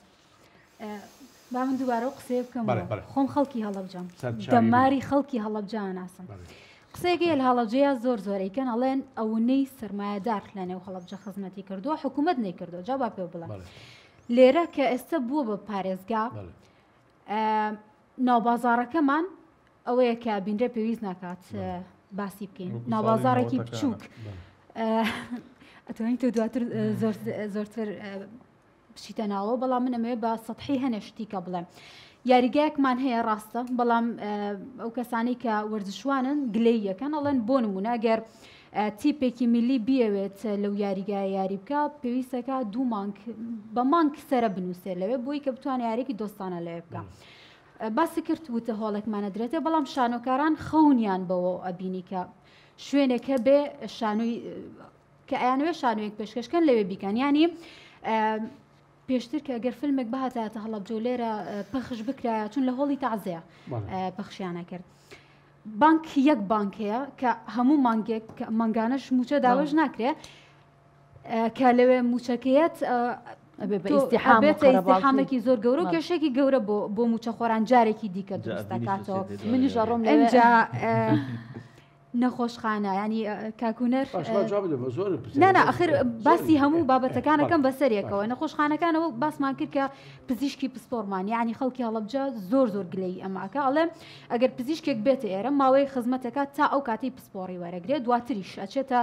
با من دووبارە ئەو قسەیە بکەم خۆم خەڵکی هەڵەبجەم دەماری خەڵکی هەڵەبجە ناسم قسەیەکەیە لە هەڵەبجەیە زۆر زۆر ئەیکەن ئەڵێن ئەونەی سەرمایەدار لە نێو هەڵەبجە خزمەتی کردووە حکوومەت نەیکردووە جا با پێ بڵێم لێرە کە ئێستا بووە بە پارێزگا ناوبازاڕەکەمان ئەوەیە کە بینرێ پێویست ناکات باسی بکەین ناوبازاڕێکی بچووک ئەتوانین تۆ دواتر زۆرتر بچیتە ناوە بەڵام من ئەمەوێ بە سەحی هەنێ شتی کە بڵێم یاریگایەکمان هەیە ڕاستە بەڵام ئەو کەسانی کە وەرزشوانن گلەی یەکەن ئەڵێن بۆ نمونە گەر تیپێکی میلی بیەوێت لەو یاریگای یاری بکە پێویستەکە دوو مانگ بە مانگ سرە بنووسێت لەوێ بۆی کە بتوانێت یاریکی دۆستانە لەوێ بکە. باسی کرد وتە هۆڵێکمان ئەدرێتێ بەڵام شانۆکاران خەونیان بەوە ئەبینی کە شوێنێک هەبێ شانۆی کە ئەیانەوێ شانۆیەک پێشکەشکەن لەوێ بیکەن ینی پێشتر کە ئەگەر فیلمێک بهاتایەتە هەڵەبجە لێرە پەخش بکرایە چون لە هۆڵی تازەیە پەخشیانە کرد. بانک یەک بانک هەیە کە هەموو مانگێک مانگانەش موچە داوەش ناکرێ کە لەوێ موچەکەیەت ئەبێتە ئیزدیحامێکی زۆر گەورە و کێشێکی گەورە بۆ بۆ موچەخۆران جارێکی دیکە دروست دەکاتەوە منیش ئەڕۆم ئەنجا نەخۆشخانە ینی کاکونەر نانا ئەخر باسی هەموو بابەتەکانەکەم بەسەرێکەوە نەخۆشخانەکانەوە باسمان کرد کە پزیشکی پسپۆرمان یعنی خەڵکی هەڵەبجە زۆر زۆر گلەی ئەماکە ئەڵێ ئەگەر پزیشکێک بێتە ئێرە ماوەی خزمەتەکە تا ئەو کاتی پسپۆڕی وەرەگرێت دواتریش ئەچێتە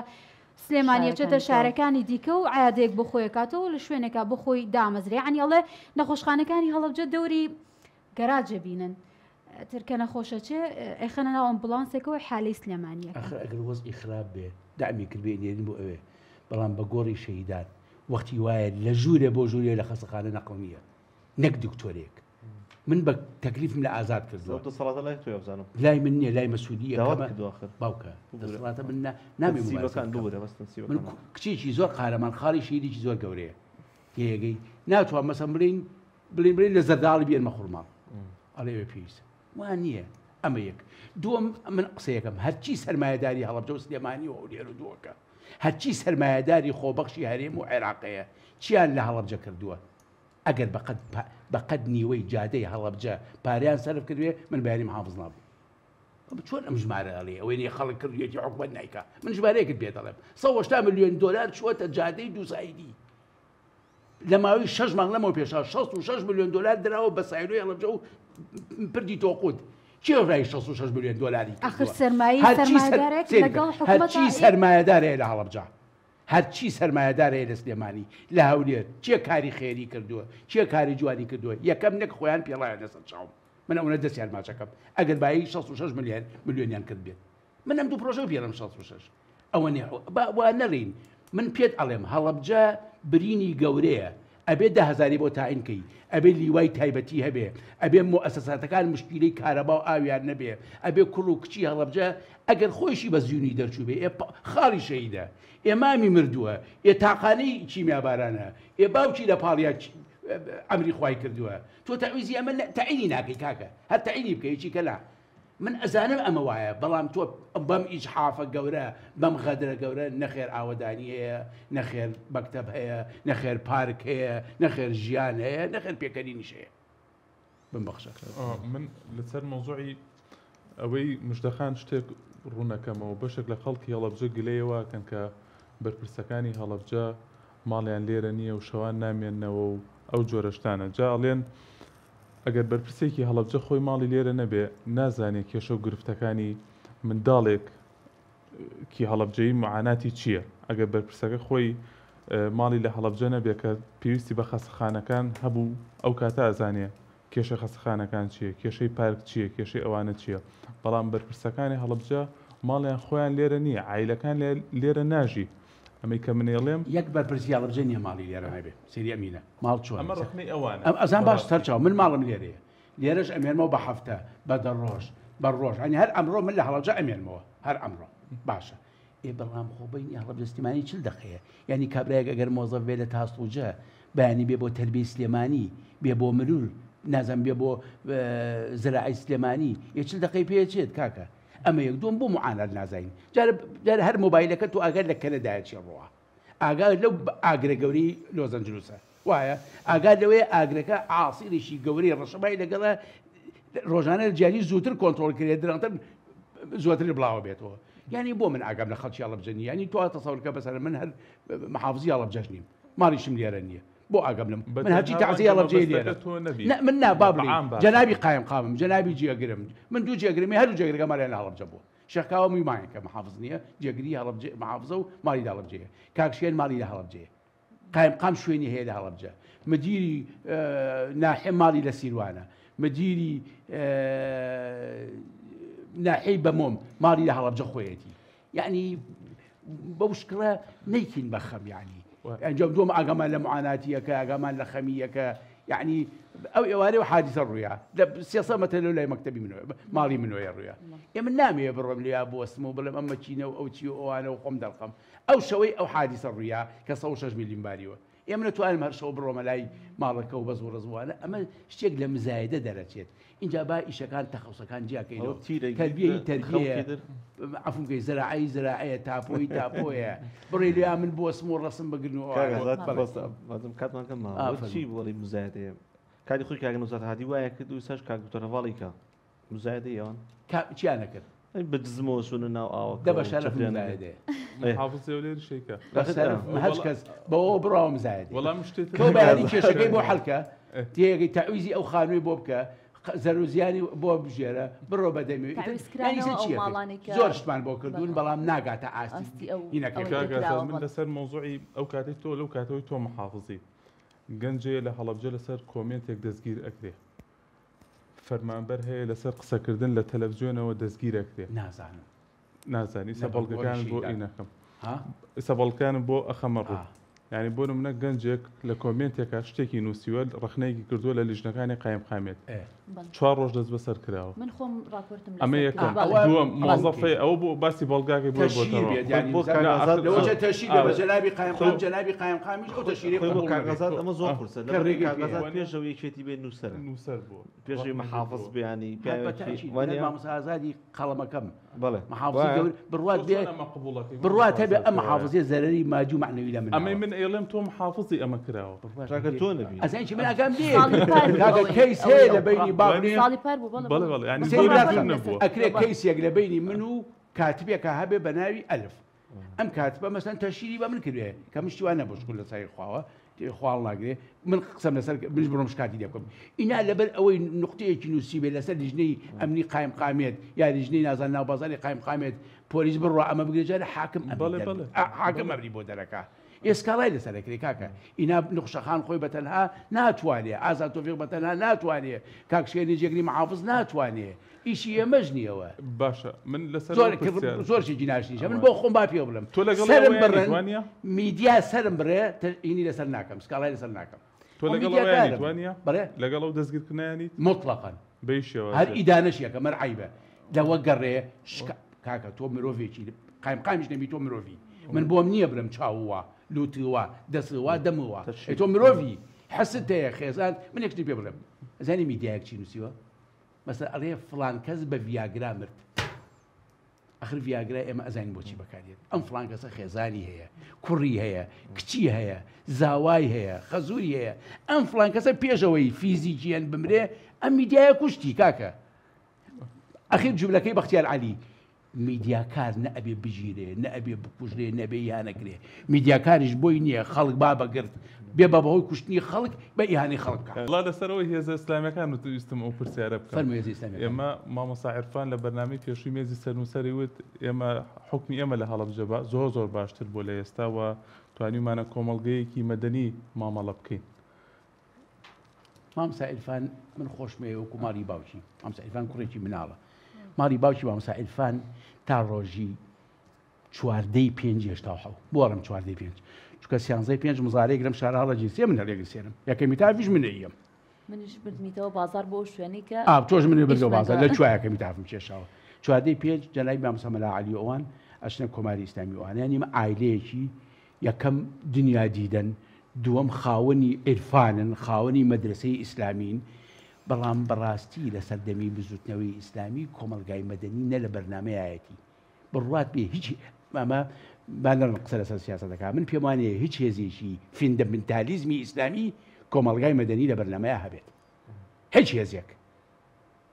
سلێمانی ئەچێتە شارەکانی دیکە و عیادەیەک بۆ خۆی ئەکاتەوە و لە شوێنێکا بۆ خۆی دامەزرێ یانی ئەڵێ نەخۆشخانەکانی هەڵەبجە دەوری گەراج ئەبینن تر کە نەخۆش ئەچێ ئەیخەنە ناو ئەمبوڵانسێکەوە حالەی سلێمانیەکە. ئاخر ئەگەر وەزعی خراپ بێ دەعمی کردبێ ئەنێرین بۆ ئەوێ بەڵام بە گۆڕی شەهیدان وەختی وایە لە ژوورێ بۆ ژوورێ لە خەسەخانە نەقڵ نییە نەک دکتۆرێک من بە تەکلیفم لە ئازاد کردووە. ئەو دەسەڵاتە لای تۆیە بزانم. لای من نییە لای مەسعودی داوات یەکەمە کردووە ئاخر. باوکە ببورە. دەسەڵاتە من نا نامەوێ مبارزە تەنسیبەکان بکەم. ببورە بەس من تەنسیبەکان. کچێکی زۆر قارەمان خاڵی شەهیدێکی زۆر گەورەیە تێگەی ناتوان مەسەن بڵین بڵین بڵین لە زەرداڵی بێنمە خورماڵ ئەڵێ ئەوێ پێویستە وا نییە ئەمە یەک دووەم من قسەیەکەم هەرچی سەرمایەداری هەڵەبجە و سلێمانی و هەولێر و دووەکە هەرچی سەرمایەداری خۆبەخشی هەرێم و عێراقەیە چیان لە هەڵەبجە کردووە ئەگەر بەقەد بەقەد نیوەی جادەی هەڵەبجە پارەیان سەرف کردبێ من بەیانی محافز نابم. چۆن ئەم ژمارە ئەڵێ ئەوەی نیە خەڵک کردویەتی حکومەت نایکا من ژمارەیەکت پێ دەڵێم 180 ملیۆن دۆلار چووەتە جادەی دووسایدی لە ماوەی شەش مانگ لەمەو پێشا 66 ملیۆن دۆلار دراوە بە سایلۆی هەڵەبجە و پردی تۆقوت کێ ڕای 66 ملیۆن دۆلاری ئەخر سەرمایەی سەرمایەدارێک لەگەڵ حکومەت هەرچی سەرمایەدار هەیە لە هەڵەبجە هەرچی سەرمایەدار هەیە لە سلێمانی، لە هەولێر، کێ کاری خێری کردووە، کێ کاری جوانی کردووە، یەکەم نەک خۆیان پێڵاویان لەسەر چاوم، من ئەونە دەستیان ماچەکەم، ئەگەر بایی 66 ملیار ملیۆنیان کردبێت، من ئەم دوو پرۆژەو پێڵێم 66 ئەوە نیە، با وا نەڵێین، من پێت ئەڵێم هەڵەبجە برینی گەورەیە، ئەبێ دە هەزاری بۆ تاعین کەی، ئەبێ لیوای تایبەتی هەبێ، ئەبێ موئەسەساتەکان مشکیلەی کارەبا و ئاویان نەبێ، ئەبێ کوڕ و کچی هەڵەبجە ئەگەر خۆیشی بە زیونی دەرچووبێ، ئێ خاڵی شەهیدە، ئێ مامی مردووە، ئێ تاقانەی کیمیابارانە، ئێ باوکی لە پاڵیا ئەمری خوای کردووە، تۆ تەعویزی ئەمە تەعینی ناکەی کاکە، هەر تەعینی بکە هیچی کە نا. من ئەزانم ئەمە وایە بەڵام تۆ بەم ئیجحافە گەورە بەم غەدرە گەورە نەخێر ئاوەدانی هەیە نەخێر مەکتەب هەیە نەخێر پارک هەیە نەخێر ژیان هەیە نەخێر پێکەنینیش هەیە بمبەخشە. من لەسەر مەوزوعی ئەوەی مژدەخان شتێک ڕوونەکەمەوە، بەشێک لە خەڵکی هەڵەبجە گلەیی واکەن کە بەرپرسەکانی هەڵەبجە ماڵیان لێرە نییە و شەوان نامێننەوە و ئەو جۆرە شتانە. جا ئەڵێن ئەگەر بەرپرسێکی هەڵەبجە خۆی ماڵی لێرە نەبێ نازانێ کێشە و گرفتەکانی منداڵێک کی هەڵەبجەیی معاناتی چییە؟ ئەگەر بەرپرسەکە خۆی ماڵی لە هەڵەبجە نەبێ کە پێویستی بە خەستەخانەکان هەبوو ئەو کاتە ئەزانێ کێشەی خەستەخانەکان چییە، کێشەی پارک چییە، کێشەی ئەوانە چییە، بەڵام بەرپرسەکانی هەڵەبجە ماڵیان خۆیان لێرە نییە، عایلەکان لێرە ناژی، ئەمەی کە من ئەیڵێم. یەک بەرپرسی هەڵەبجە نییە ماڵی لێرە نەبێ، سەیری ئەمینە ماڵ چۆنە؟ ئەمە ڕەخنەی ئەوانە. ئەزان باش سەرچاو من ماڵم لێرەیە، لێرەش ئەمێنمەوە بە هەفتە، بە دە ڕۆژ، بە ڕۆژ، یانی هەر ئەمڕۆ من لە هەڵەبجە ئەمێنمەوە، هەر ئەمڕۆ، باشە ئێ بەڵام خۆ بەینی هەڵەبجە سلێمانی 40 دەقەیە یانی کابرایەک ئەگەر مۆزەف بێ لە تاسڵوجە بەیانی بێ بۆ تەربیەی سلێمانی بێ بۆ مرور نازم بێ بۆ زراعی سلێمانی ئێ 40 دەقەی پێ چێت کاکە ئەمە یەک دوم بۆ معانات نازانین جار هەر مۆبایلەکە تۆ ئاگەر لە کەنەدایە چی ڕووە ئاگا لەو ئاگرە گەورەی لۆزەنجلوسە وایە ئاگات لەوەیە ئاگرەکە عاسیرێکی گەورەی ڕەشەبای لەگەڵە ڕۆژانە جاری زووتر کۆنترۆڵ کرێت درەنگتر زۆتر بڵاوە بێتەوە یعنی بۆ من ئاگام لە خەڵکی هەڵەبجە نییە یعنی تۆ تەسەور کە بەسەر من هەر محافزی هەڵەبجەش نیم ماڵیشم لێرە نییە بۆ ئاگام لەم من هەرچی تەعزیە هەڵەبجەی لێرە نە من نا با بڵێین جەنابی قایم قامم جەنابی جێگرم من دوو جێگرمی هەردوو جێگرەکە ماڵیان لە هەڵەبجە بووە شێخ کاوە مویمایە کە محافز نییە جێگری هەڵەبجە محافزە و ماڵی لە هەڵەبجەیە کاک شێن ماڵی لە هەڵەبجەیە قایمقام شوێنی هەیە لە هەڵەبجە، مدیری ناحیە ماڵی لە سیروانە، مدیری ناحیەی بەمۆم ماڵی لە هەڵەبجە خۆیەتی. یعنی بەو شکڵە نەیکین بە خەم یعنی ئەنجام دوم ئاگامان لە معاناتیەکە ئاگامان لە خەمیەکە یعنی ئەو ئێوارێ و حادیسە ڕوویا لە سێسە مەتر لەو لای مەکتەبی منەوە ماڵی منەوەیە ڕوویا ئێمە نامەوێ بڕۆم لێیا بوەستم و بڵێم ئەم مەکینە و ئەو چی و ئەوانە و خۆم دەرخەم ئەو شەوەی ئەو حادیسە ڕوویا کە 106 میلیم باریوە ئێمە نەتوانم هەر شەو بڕۆمە لای ماڵەکە و بەز و ڕزوانە ئەمە شتێک لە مزایدە دەرەچێت اینجا با ئیشەکان تەخەوسەکان جیاکەینەوە تەربیەی تەربیە عەفوم کەی زراعەی زراعەیە تاپۆی تاپۆیە بڕێ لێیا من بۆسم و ڕەسم بگرن و کاتمان کەم ماوە چی بۆڵی مزایدەیە کاتی خۆی کاک نوسات هادی وایە کرد و سەش کاک دکتۆر هەڤاڵی کە مزایدەی ئەوان چیانە کرد بە دزمەوە چوونە ناو ئاوە دە بە شەرەف مزایدەیە حافظ هەولێر شەیکە بە شەرەف هەچ کەس بەوە بڕاوە مزایدەیە وەڵام شتێ تۆ بەیانی کێشەکەی بۆ حەلکە تێگەی تەعویزی ئەو خانووی بۆ بکە زەروزیانی بۆ بژێرە بڕۆ بە دەمی زۆر شتمان بۆ کردوون بەڵام ناگاتە ئاستی هینەکەی من لەسەر مۆزوعی ئەو کاتەی تۆ لەو کاتەوەی تۆ محافزی گەنجێ لە هەڵەبجە لەسەر کۆمێنتێک دەستگیر ئەکرێ فەرمانبەر هەیە لەسەر قسەکردن لە تەلەفزیۆنەوە دەستگیر ئەکرێ. نازانم. نازانی ئیسا بەڵگەکانت بۆ ئینەکەم ئیسا بەڵگەکانم بۆ ئەخەمە ڕوو یعنی بۆ نمونە گەنجێک لە کۆمێنتێکا شتێکی نووسیوە ڕەخنەیەکی کردووە لە لیژنەکانی قایمقامیەت چوار ڕۆژ دەست بەسەر کراوە من خۆم ڕاپۆرتم ئەمە یەکەم دووەم مۆزەفەی ئەوە بۆ باسی بەڵگاکەی بۆ تەشهیر بێت یعنی لەوەچە تەشهیر بێت بە جەنابی قایمقام جەنابی قایمقامیش ئەو تەشهیرەی قبوڵ کاک ئازاد ئەمە زۆر قورسە کە ڕێگەی کاک ئازاد پێشەوە یەکێتی بێت نووسەرە نووسەر بووە پێشەوەی محافظ بیانی پیاوێکی وانیە مامۆستا ئازادی قەڵەمەکەم بەڵێ محافظی گەور بڕوات بێ بڕوات هەبێ ئەم محافظیە زەرەری مادی و مەعنەوی لە من ئەمەی من ئەیڵێم تۆ محافظی ئەمە کراوە کاکە تۆ نەبی ئەزانی چی من ئاگام لێ کاکە کەیس هەیە لە بەینی با بڵێم ساڵی پار بوو بەڵێ بەڵێ بەڵێ یانی سەیری زۆر برا دوور نەبووە ئەکرێ کەیسێک لە بەینی من و کاتبێکا هەبێ بە ناوی ئەلف ئەم کاتبە مەسەن تەشیری بە من کردێ کە من شتی وا نەبوو شکر لە سای خواوە خواڵ ناگرێ من قسەم لەسەر منش بڕۆم شکاتی لێ بکەم ئینا لەبەر ئەوەی نقطەیەکی نووسی بێ لەسەر لیژنەی ئەمنی قایم قامێت یا لیژنەی نازان ناو بازاری قایم قامێت پۆلیس بڕوا ئەمە بگرێ جارە حاکم حاکم ئەمری بۆ دەرەکا ئێسکاڵای لەسەر ئەکرێ کاکە ئینا نوخشەخان خۆی بە تەنها ناتوانێ ئازاد تۆفیق بە تەنها ناتوانێ کاک شێنی جێگری محافظ ناتوانێ ئیشی ئێمەش نییەوە باشە من لەسەر زۆر زۆر شتێکی ناشنیشە من بۆ خۆم با پێ بڵێم تۆ لەگەڵ سەرم ئەوەیانی بڕن وانە میدیا سەرم بڕێ هینی لەسەر ناکەم سکاڵای لەسەر ناکەم تۆ لەگەڵ ئەوەیانیت وانە بەڵێ لەگەڵ ئەو دەستگیرکردنیانیت مطلقا بەی شێوازێ هەر ئیدانەش یەکەم هەر عەیبە لەوە گەڕێ شکا کاکە تۆ مرۆڤێکی قایمقامیش نەبی تۆ مرۆڤی من بۆم نییە بڵێم چاو وا لوت وا دەست وا دەم وا ئەی تۆ مرۆڤی حەست هەیە خێزان من یەک شتی پێ بڵێم ئەزانی میدیایەک چی نووسیوە مەسەر ئەڵێ فڵان کەس بە ڤیاگرا مرد ئەخر ڤیاگرا ئێمە ئەزانین بۆچی بەکاردێت ئەم فڵان کەسە خێزانی هەیە کوڕی هەیە کچی هەیە زاوای هەیە خەزوری هەیە ئەم فڵان کەسە پێشەوەی فیزیکیەن بمرێ ئەم میدیایە کوشتی کاکە ئەخیر جملەکەی بەختیار عەلی میدیاکار نە ئەبێ بگیرێ نە ئەبێ بکوژرێ نە ئەبێ ئیهانە کرێ. میدیاکاریش بۆی نییە خەڵک با بە گرت بێ بە بەهۆی کوشتنی خەڵک بە ئیهانەی خەڵک بکا. وەڵا لەسەر ئەوەی هێزە ئیسلامیەکان وت ویستم ئەو پرسیارە بکەم. فەرموو هێزە ئیسلامیەکان. ئێمە مامۆستا عیرفان لە بەرنامەی پێشووی مێزی سەرنووسەری وت ئێمە حوکمی ئێمە لە هەڵەبجە با زۆر زۆر باشتر بووە لە ئێستا و توانیومانە کۆمەڵگەیەکی مەدەنی مامەڵە بکەین. مامۆستا عیرفان من خۆشمەوێ وەکو ماڵی باوکی. مامۆستا عیرفان کوڕێکی مناڵە. ماڵی باوکی مامۆستا عیرفان تا ڕۆژی چواردەی پێنج 87 بۆ ئەڵێم چواردەی پێنج چونکە سیانزەی پێنج مزارەیەک لەم شارە هەڵەگیرسێ من هەڵیەگرسێنم یەکەمی تافیش من ئەیەم. منیش بردمیتەوە بازاڕ بۆ ئەو شوێنەی کە ئا تۆش منی بردەوە ئیشمان بازاڕ لە کرا. کوێ یەکەمی تافم کێشاوە چواردەی پێنج جەنابی مامۆستا مەلا عەلی ئەوان ئەچنە کۆماری ئیسلامی ئەوان یانی ئێمە عایلەیەکی یەکەم دنیا دیدەن دووەم خاوەنی عیرفانن خاوەنی مەدرەسەی ئیسلامین بەڵام بەڕاستی لە سەردەمی بزوتنەوەی ئیسلامی کۆمەڵگای مەدەنی نە لە بەرنامەیایەتی بڕوات بێ هیچ ئەمە با نەڵێم قسە لەسەر سیاسەت دەکات من پێم وانەیە هیچ هێزێکی فیندەمنتالیزمی ئیسلامی کۆمەڵگای مەدەنی لە بەرنامەیە هەبێت هیچ هێزێک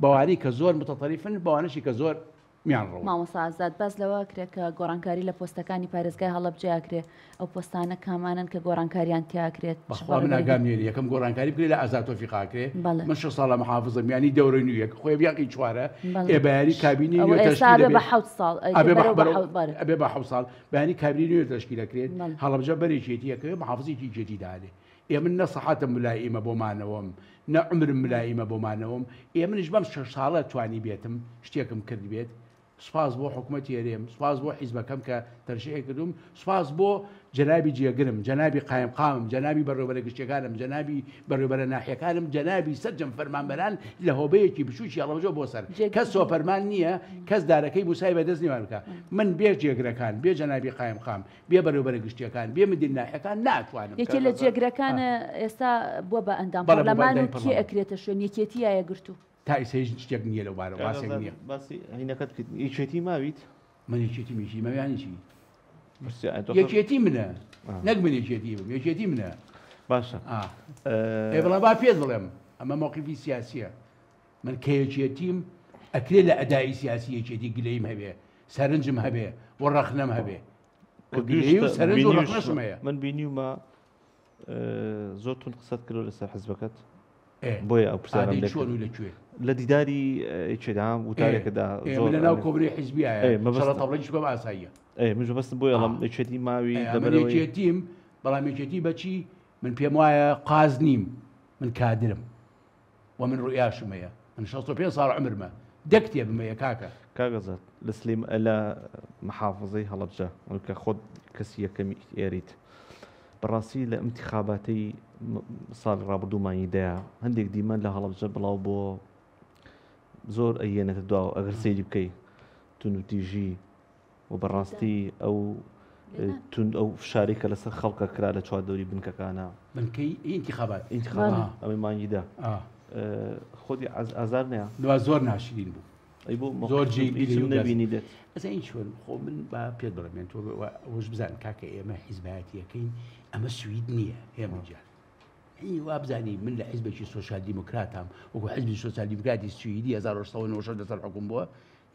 بەوانەی کە زۆر متەتەریفن بەوانەشی کە زۆر میان ڕەون. مامۆستا ئازاد باس لەوە ئەکرێ کە گۆڕانکاری لە پۆستەکانی پارێزگای هەڵەبجە ئەکرێ ئەو پۆستانە کامانەن کە گۆڕانکاریان تیا ئەکرێت چ بەخوا من بەڕێوەبەری ئاگام نییە یەکەم گۆڕانکاری بکرێ لە ئازاد تۆفیق ئاکرێ بەڵێ. من شەش ساڵە محافزم یانی دەورەی نوێیەک خۆی بیاقی چوارە بەڵێ. ئێ بەیانی کابینەی ئەوە نوێ ئێستا تەشکیل ئەبێ ئەبێ بە حەوت ساڵ ئەی ئەبێ بە بەرەو بە بەرەو حەوت بەڵێ. ئەبێ بە حەوت ساڵ بەیانی کابینەی نوێ تەشکیل ئەکرێت بەڵێ. هەڵەبجە بەر یەکێتی ئەکەوێ محافزێکی یەکێتی دانێ ئێ من نە سەحەتم ملائیمە بۆ مانەوەم نە عومرم ملائیمە بۆ مانەوەم ئێ منیش بەم شەش ساڵە توانیبێتم شتێکم کردبێت سوپاس بۆ حکومەتی هەرێم، سوپاس بۆ حیزبەکەم کە تەرشیحی کردووم، سوپاس بۆ جەنابی جێگرم، جەنابی قایمقامم، جەنابی بەڕێوەبەرە گشتیەکانم، جەنابی بەڕێوەبەرە ناحیەکانم، جەنابی سەرجەم فەرمانبەران لە هۆبەیەکی بچووکی هەڵەبجەوە بۆ سەر. کەس سۆپەرمان نییە، کەس دارەکەی موسای بەدەست نییە وان بکا. من بێ جێگرەکان، بێ جەنابی قایمقام، بێ بەڕێوەبەرە گشتیەکان، بێ مدیر ناحیەکان ناتوانم. یەکێ لە جێگرەکان ئێستا بووە بە ئەندام بەڵێ بوو بە پەرلەمان و ئەندامی کێ پەرلەمان. ئەکرێتە شوێن یەکێتی یا یەکگرتوو؟ تا ئیسە هیچ شتێک نییە لەو بارەوە، باسێک نییە. باسی هینەکەت کرد، یەکێتی ماویت؟ من یەکێتیم، یەکێتی ماوی یانی چی؟ یەکێتی منە، نەک من یەکێتی بم، یەکێتی منە. باشە. ئێ بەڵام با پێت بڵێم، ئەمە مەوقیفی سیاسییە. من کە یەکێتیم، ئەکرێ لە ئەدای سیاسی یەکێتی گلەییم هەبێ، سەرنجم هەبێ و ڕەخنەم هەبێ. گلەیی و سەرنج و ڕەخنەشم هەیە. من بینیومە زۆر توند قسەت کردووە لەسەر حزبەکەت. بۆیە ئەو پرسیارەم لێ چۆن و لە کوێ؟ لە دیداری یەکێدا وتارێکدا زۆر لە ناو کۆبرەی حیزبیایە شەڕە تەبڵەی چکۆم ئاساییە. من مەبەستم بۆیە ئەڵێم یەکێتی ماوی لەبەر یەکێتیم، بەڵام یەکێتی بەچی من پێم وایە قاز نیم، من کادرم و من ڕوئیاشم هەیە. من 65 ساڵ عمرمە، دە کتێبم هەیە کاکە. کاک ئازاد لە سلیم لە محافظەی هەڵەبجە کە خۆت کەسی یەکەمی ئێریت، بەڕاستی لە ئینتیخاباتەی ساڵی ڕابردوو مانگی دەیە هەندێک دیمەن لە هەڵەبجە بڵاو بۆ زۆر ئەیەنێتە دواوە ئەگەر سەیری بکەی توندوتیژی و بەڕاستی ئەو توند ئەو فشاری کە لەسەر خەڵکە کرا لە چواردەوری بنکەکانە بنکەی ئینتیخابات ئینتیخابات ئەوەی مانگی دە خۆتی ئازار نیە دوا زۆر ناشرین بوو ئەی بۆ زۆر جێی هیچم گلەیی و گاز. نەبینی دێت. ئەزانی چۆن خۆ من با پێت بڵێم یان تۆ وەش بزان کاکە ئێمە حیزبایەتیەکەین ئەمە سوید نییە هێمن گیان یعنی وابزانی من لە حیزبێکی سۆسیال دیموکراتام وەکو حیزبی سۆسیال دیموکراتی سویدی 1996 لەسەر حکوم بووە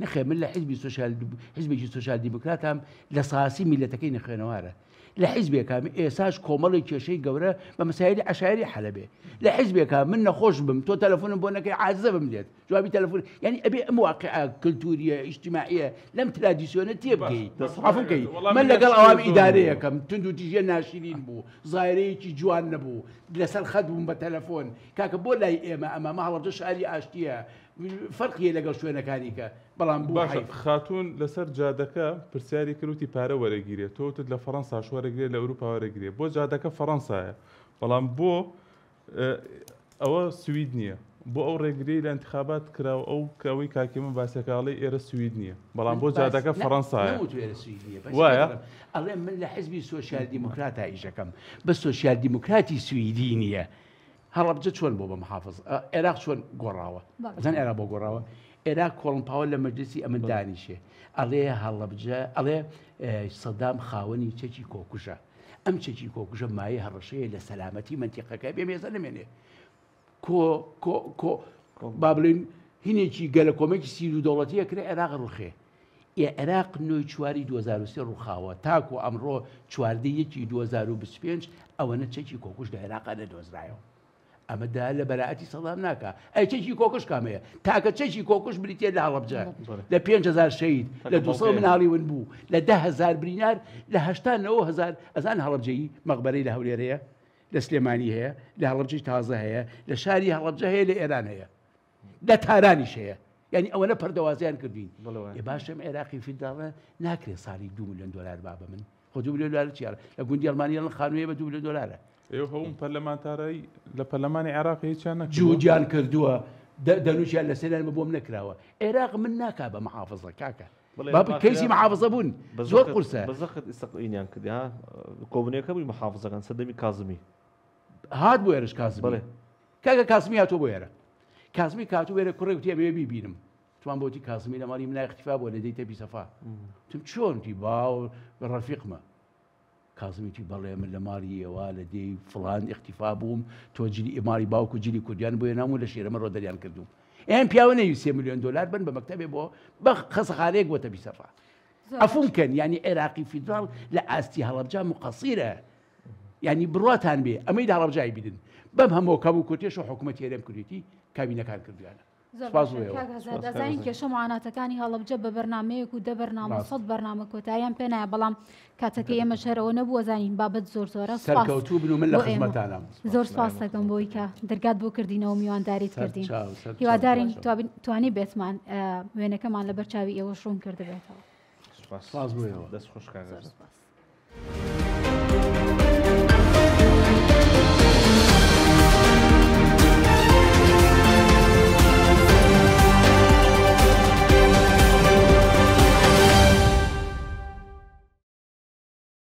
نەخێر من لە حیزبی سۆسیال حیزبێکی سۆسیال دیموکراتام لە ساسی میلەتەکەی نەخوێنەوارە لە حیزبێکا ئێساش کۆمەڵی کێشەی گەورە بە مەسایلی عەشایری حەلەبێ لە حیزبێکا من نەخۆش بم تۆ تەلەفۆنم بۆ نەکەی عاجزە بم لێت جوابی تەلەفۆن یعنی ئەبێ ئەم واقعە کلتوریە ئیجتیماعیە لەم ترادیسیۆنە تێبگەی عەفوم کەی من لەگەڵ ئەوام ئیدارەیەکەم توندوتیژیە ناشرین بوو زایرەیەکی جوان نەبوو لەسەر خەت بووم بە تەلەفۆن کاکە بۆ لای ئێمە ئەمە مە هەڵەبجە شاری ئاشتیە فەرقی هەیە لەگەڵ شوێنەکانی کە بەڵام بوو باشە حەیف. خاتوون لەسەر جادەکە پرسیاری کرد وتی پارە وەرەگیرێ تۆ وتت لە فەڕەنساش وەرەگرێ لە ئەوروپا وەرەگرێ بۆ جادەکە فەڕەنسایە بەڵام بۆ ئەوە سوید نییە بۆ ئەو ڕێگریەی لە ئینتخابات کرا و ئەو کە ئەوەی کاک هێمن باسێکە ئەڵێ ئێرە سوید نییە بەڵام بۆ جادەکە فەڕەنسایە نەوتوو ئێرە سوید نییە بەس وایە؟ ئەڵێم من لە حزبی سۆسیال دیموکراتا ئیشەکەم بەس سۆسیال دیموکراتی سویدی نییە هەڵەبجە چۆن بۆ بە محافظ عێراق چۆن گۆڕاوە ئەزان عێراق بۆ گۆڕاوە عێراق کۆڵن پاوە لە مەجلسی ئەمن دانیشێ ئەڵێ هەڵەبجە ئەڵێ سەدام خاوەنی چەکی کۆکوژە ئەم چەکی کۆکوژە مایە هەڕەشەیە لە سەلامەتی منتیقەکە بێ مێزە نمێنێ کۆ کۆ کۆ با بڵێن هینێکی گەلە کۆمێکی سیر و دەوڵەتیە کرێ عێراق ڕوخێ. ئێ عێراق نۆی چواری 2023 ڕووخاوە تاکو ئەمڕۆ چواردە یەکی 2025 ئەوەنە چەکی کۆکوش لە عێراقا نەدۆزرایەوە. ئەمە دا لە بەرائەتی سەدام ناکا. ئەی چەکی کۆکوش کامەیە؟ تاکە چەکی کۆکوش بریتیە لە هەڵەبجە لە 5000 شەهید لە 200 مناڵی ون بوو لە 10000 برینار لە 80 هزار ئەزان هەڵەبجەیی مەقبەرەی لە هەولێرەیە لە سلێمانی هەیە لە هەڵەبجەی تازە هەیە لە شاری هەڵەبجە هەیە لە ئێران هەیە لە تارانیش هەیە یعنی ئەوەنە پەردەوازیان کردوین ێ باشم عێراقی فیدراڵە ناکرێت ساڵی دو میلیۆن دلار با بە من خۆ دو میلیۆن دلار چیە لە گوندی ئەڵمانیا لە خانوویە بە دو میلیۆن دلارە ئێوە هەوم پەرلەمانتارای لە پەرلەمانی عێراق هیچیان نەکردووە؟ جوودیان کردووە دەنووکیان لەسەریان بە بۆم نەکراوە عێراق من ناکا بە محافظە کاکە بابی کەیسی محافظە بوون زۆر قورسە بەزەخت ئیسەقینیان کرد ها کۆبوونەکە بووی محافظەکان سەردەمی کازمی هات بۆ ئێرش کازمی کاکە کازمی هاتۆ بۆ ئێرە کازمی کاتو وێرە کوڕێک وتی ئەمەوێ بیبینم توان بۆتی کازمی لە ماڵی منای اختفا بۆ لە دەی تەپی سەفا تم چۆن تی باو ڕەفیقمە کازمی تی بەڵێ من لە ماڵی ئێوە لە دێی فڵان اختفا بووم تۆ جلی ماڵی باوک و جلی کوردیان بۆ نام و لە شێرەمە ڕۆ دەریان کردوم ئەم پیاوە نەوی سێ میلیۆن دلار بن بە مەکتەبێ بۆ بە خەسەخانەیەک بۆ تەپی سەفا عەفوم کەن یعنی عێراقی فیدراڵ لە ئاستی هەڵەبجە مقەسیرە یعنی بڕواتان بێ ئەمەی لە هەڵەبجای بینن بەم هەموو کەم و کورتێش و حکوومەت هەرێم کردێتی کابینەکان کردویانە سپاس بۆ ئێوە. کاک هەزار دەزانین کێشە معاناتەکانی هەڵەبجە بە بەرنامەیەک و دە بەرنامە و سەد بەرنامە کۆتاییان پێ نایە بەڵام کاتەکەی ئێمەش هەر ئەوە نەبووە زانین بابەت زۆر زۆرە سپاس سەرکەوتوو بن و من لە بۆ ئێمە خزمەتانام. زۆر سپاس دەکەم بۆی کە دەرگات بۆ کردینەوە و میوانداریت سەر کردین چاو، سەر چاو، هیوادارین سەر چاو. توابین- توانیبێتمان ئە، وێنەکەمان لەبەر چاوی ئێوەش ڕوون کردبێتەوە سپاس سپاس بۆ ئێوە. دەست خۆش کاک زۆر هەزار. سپاس.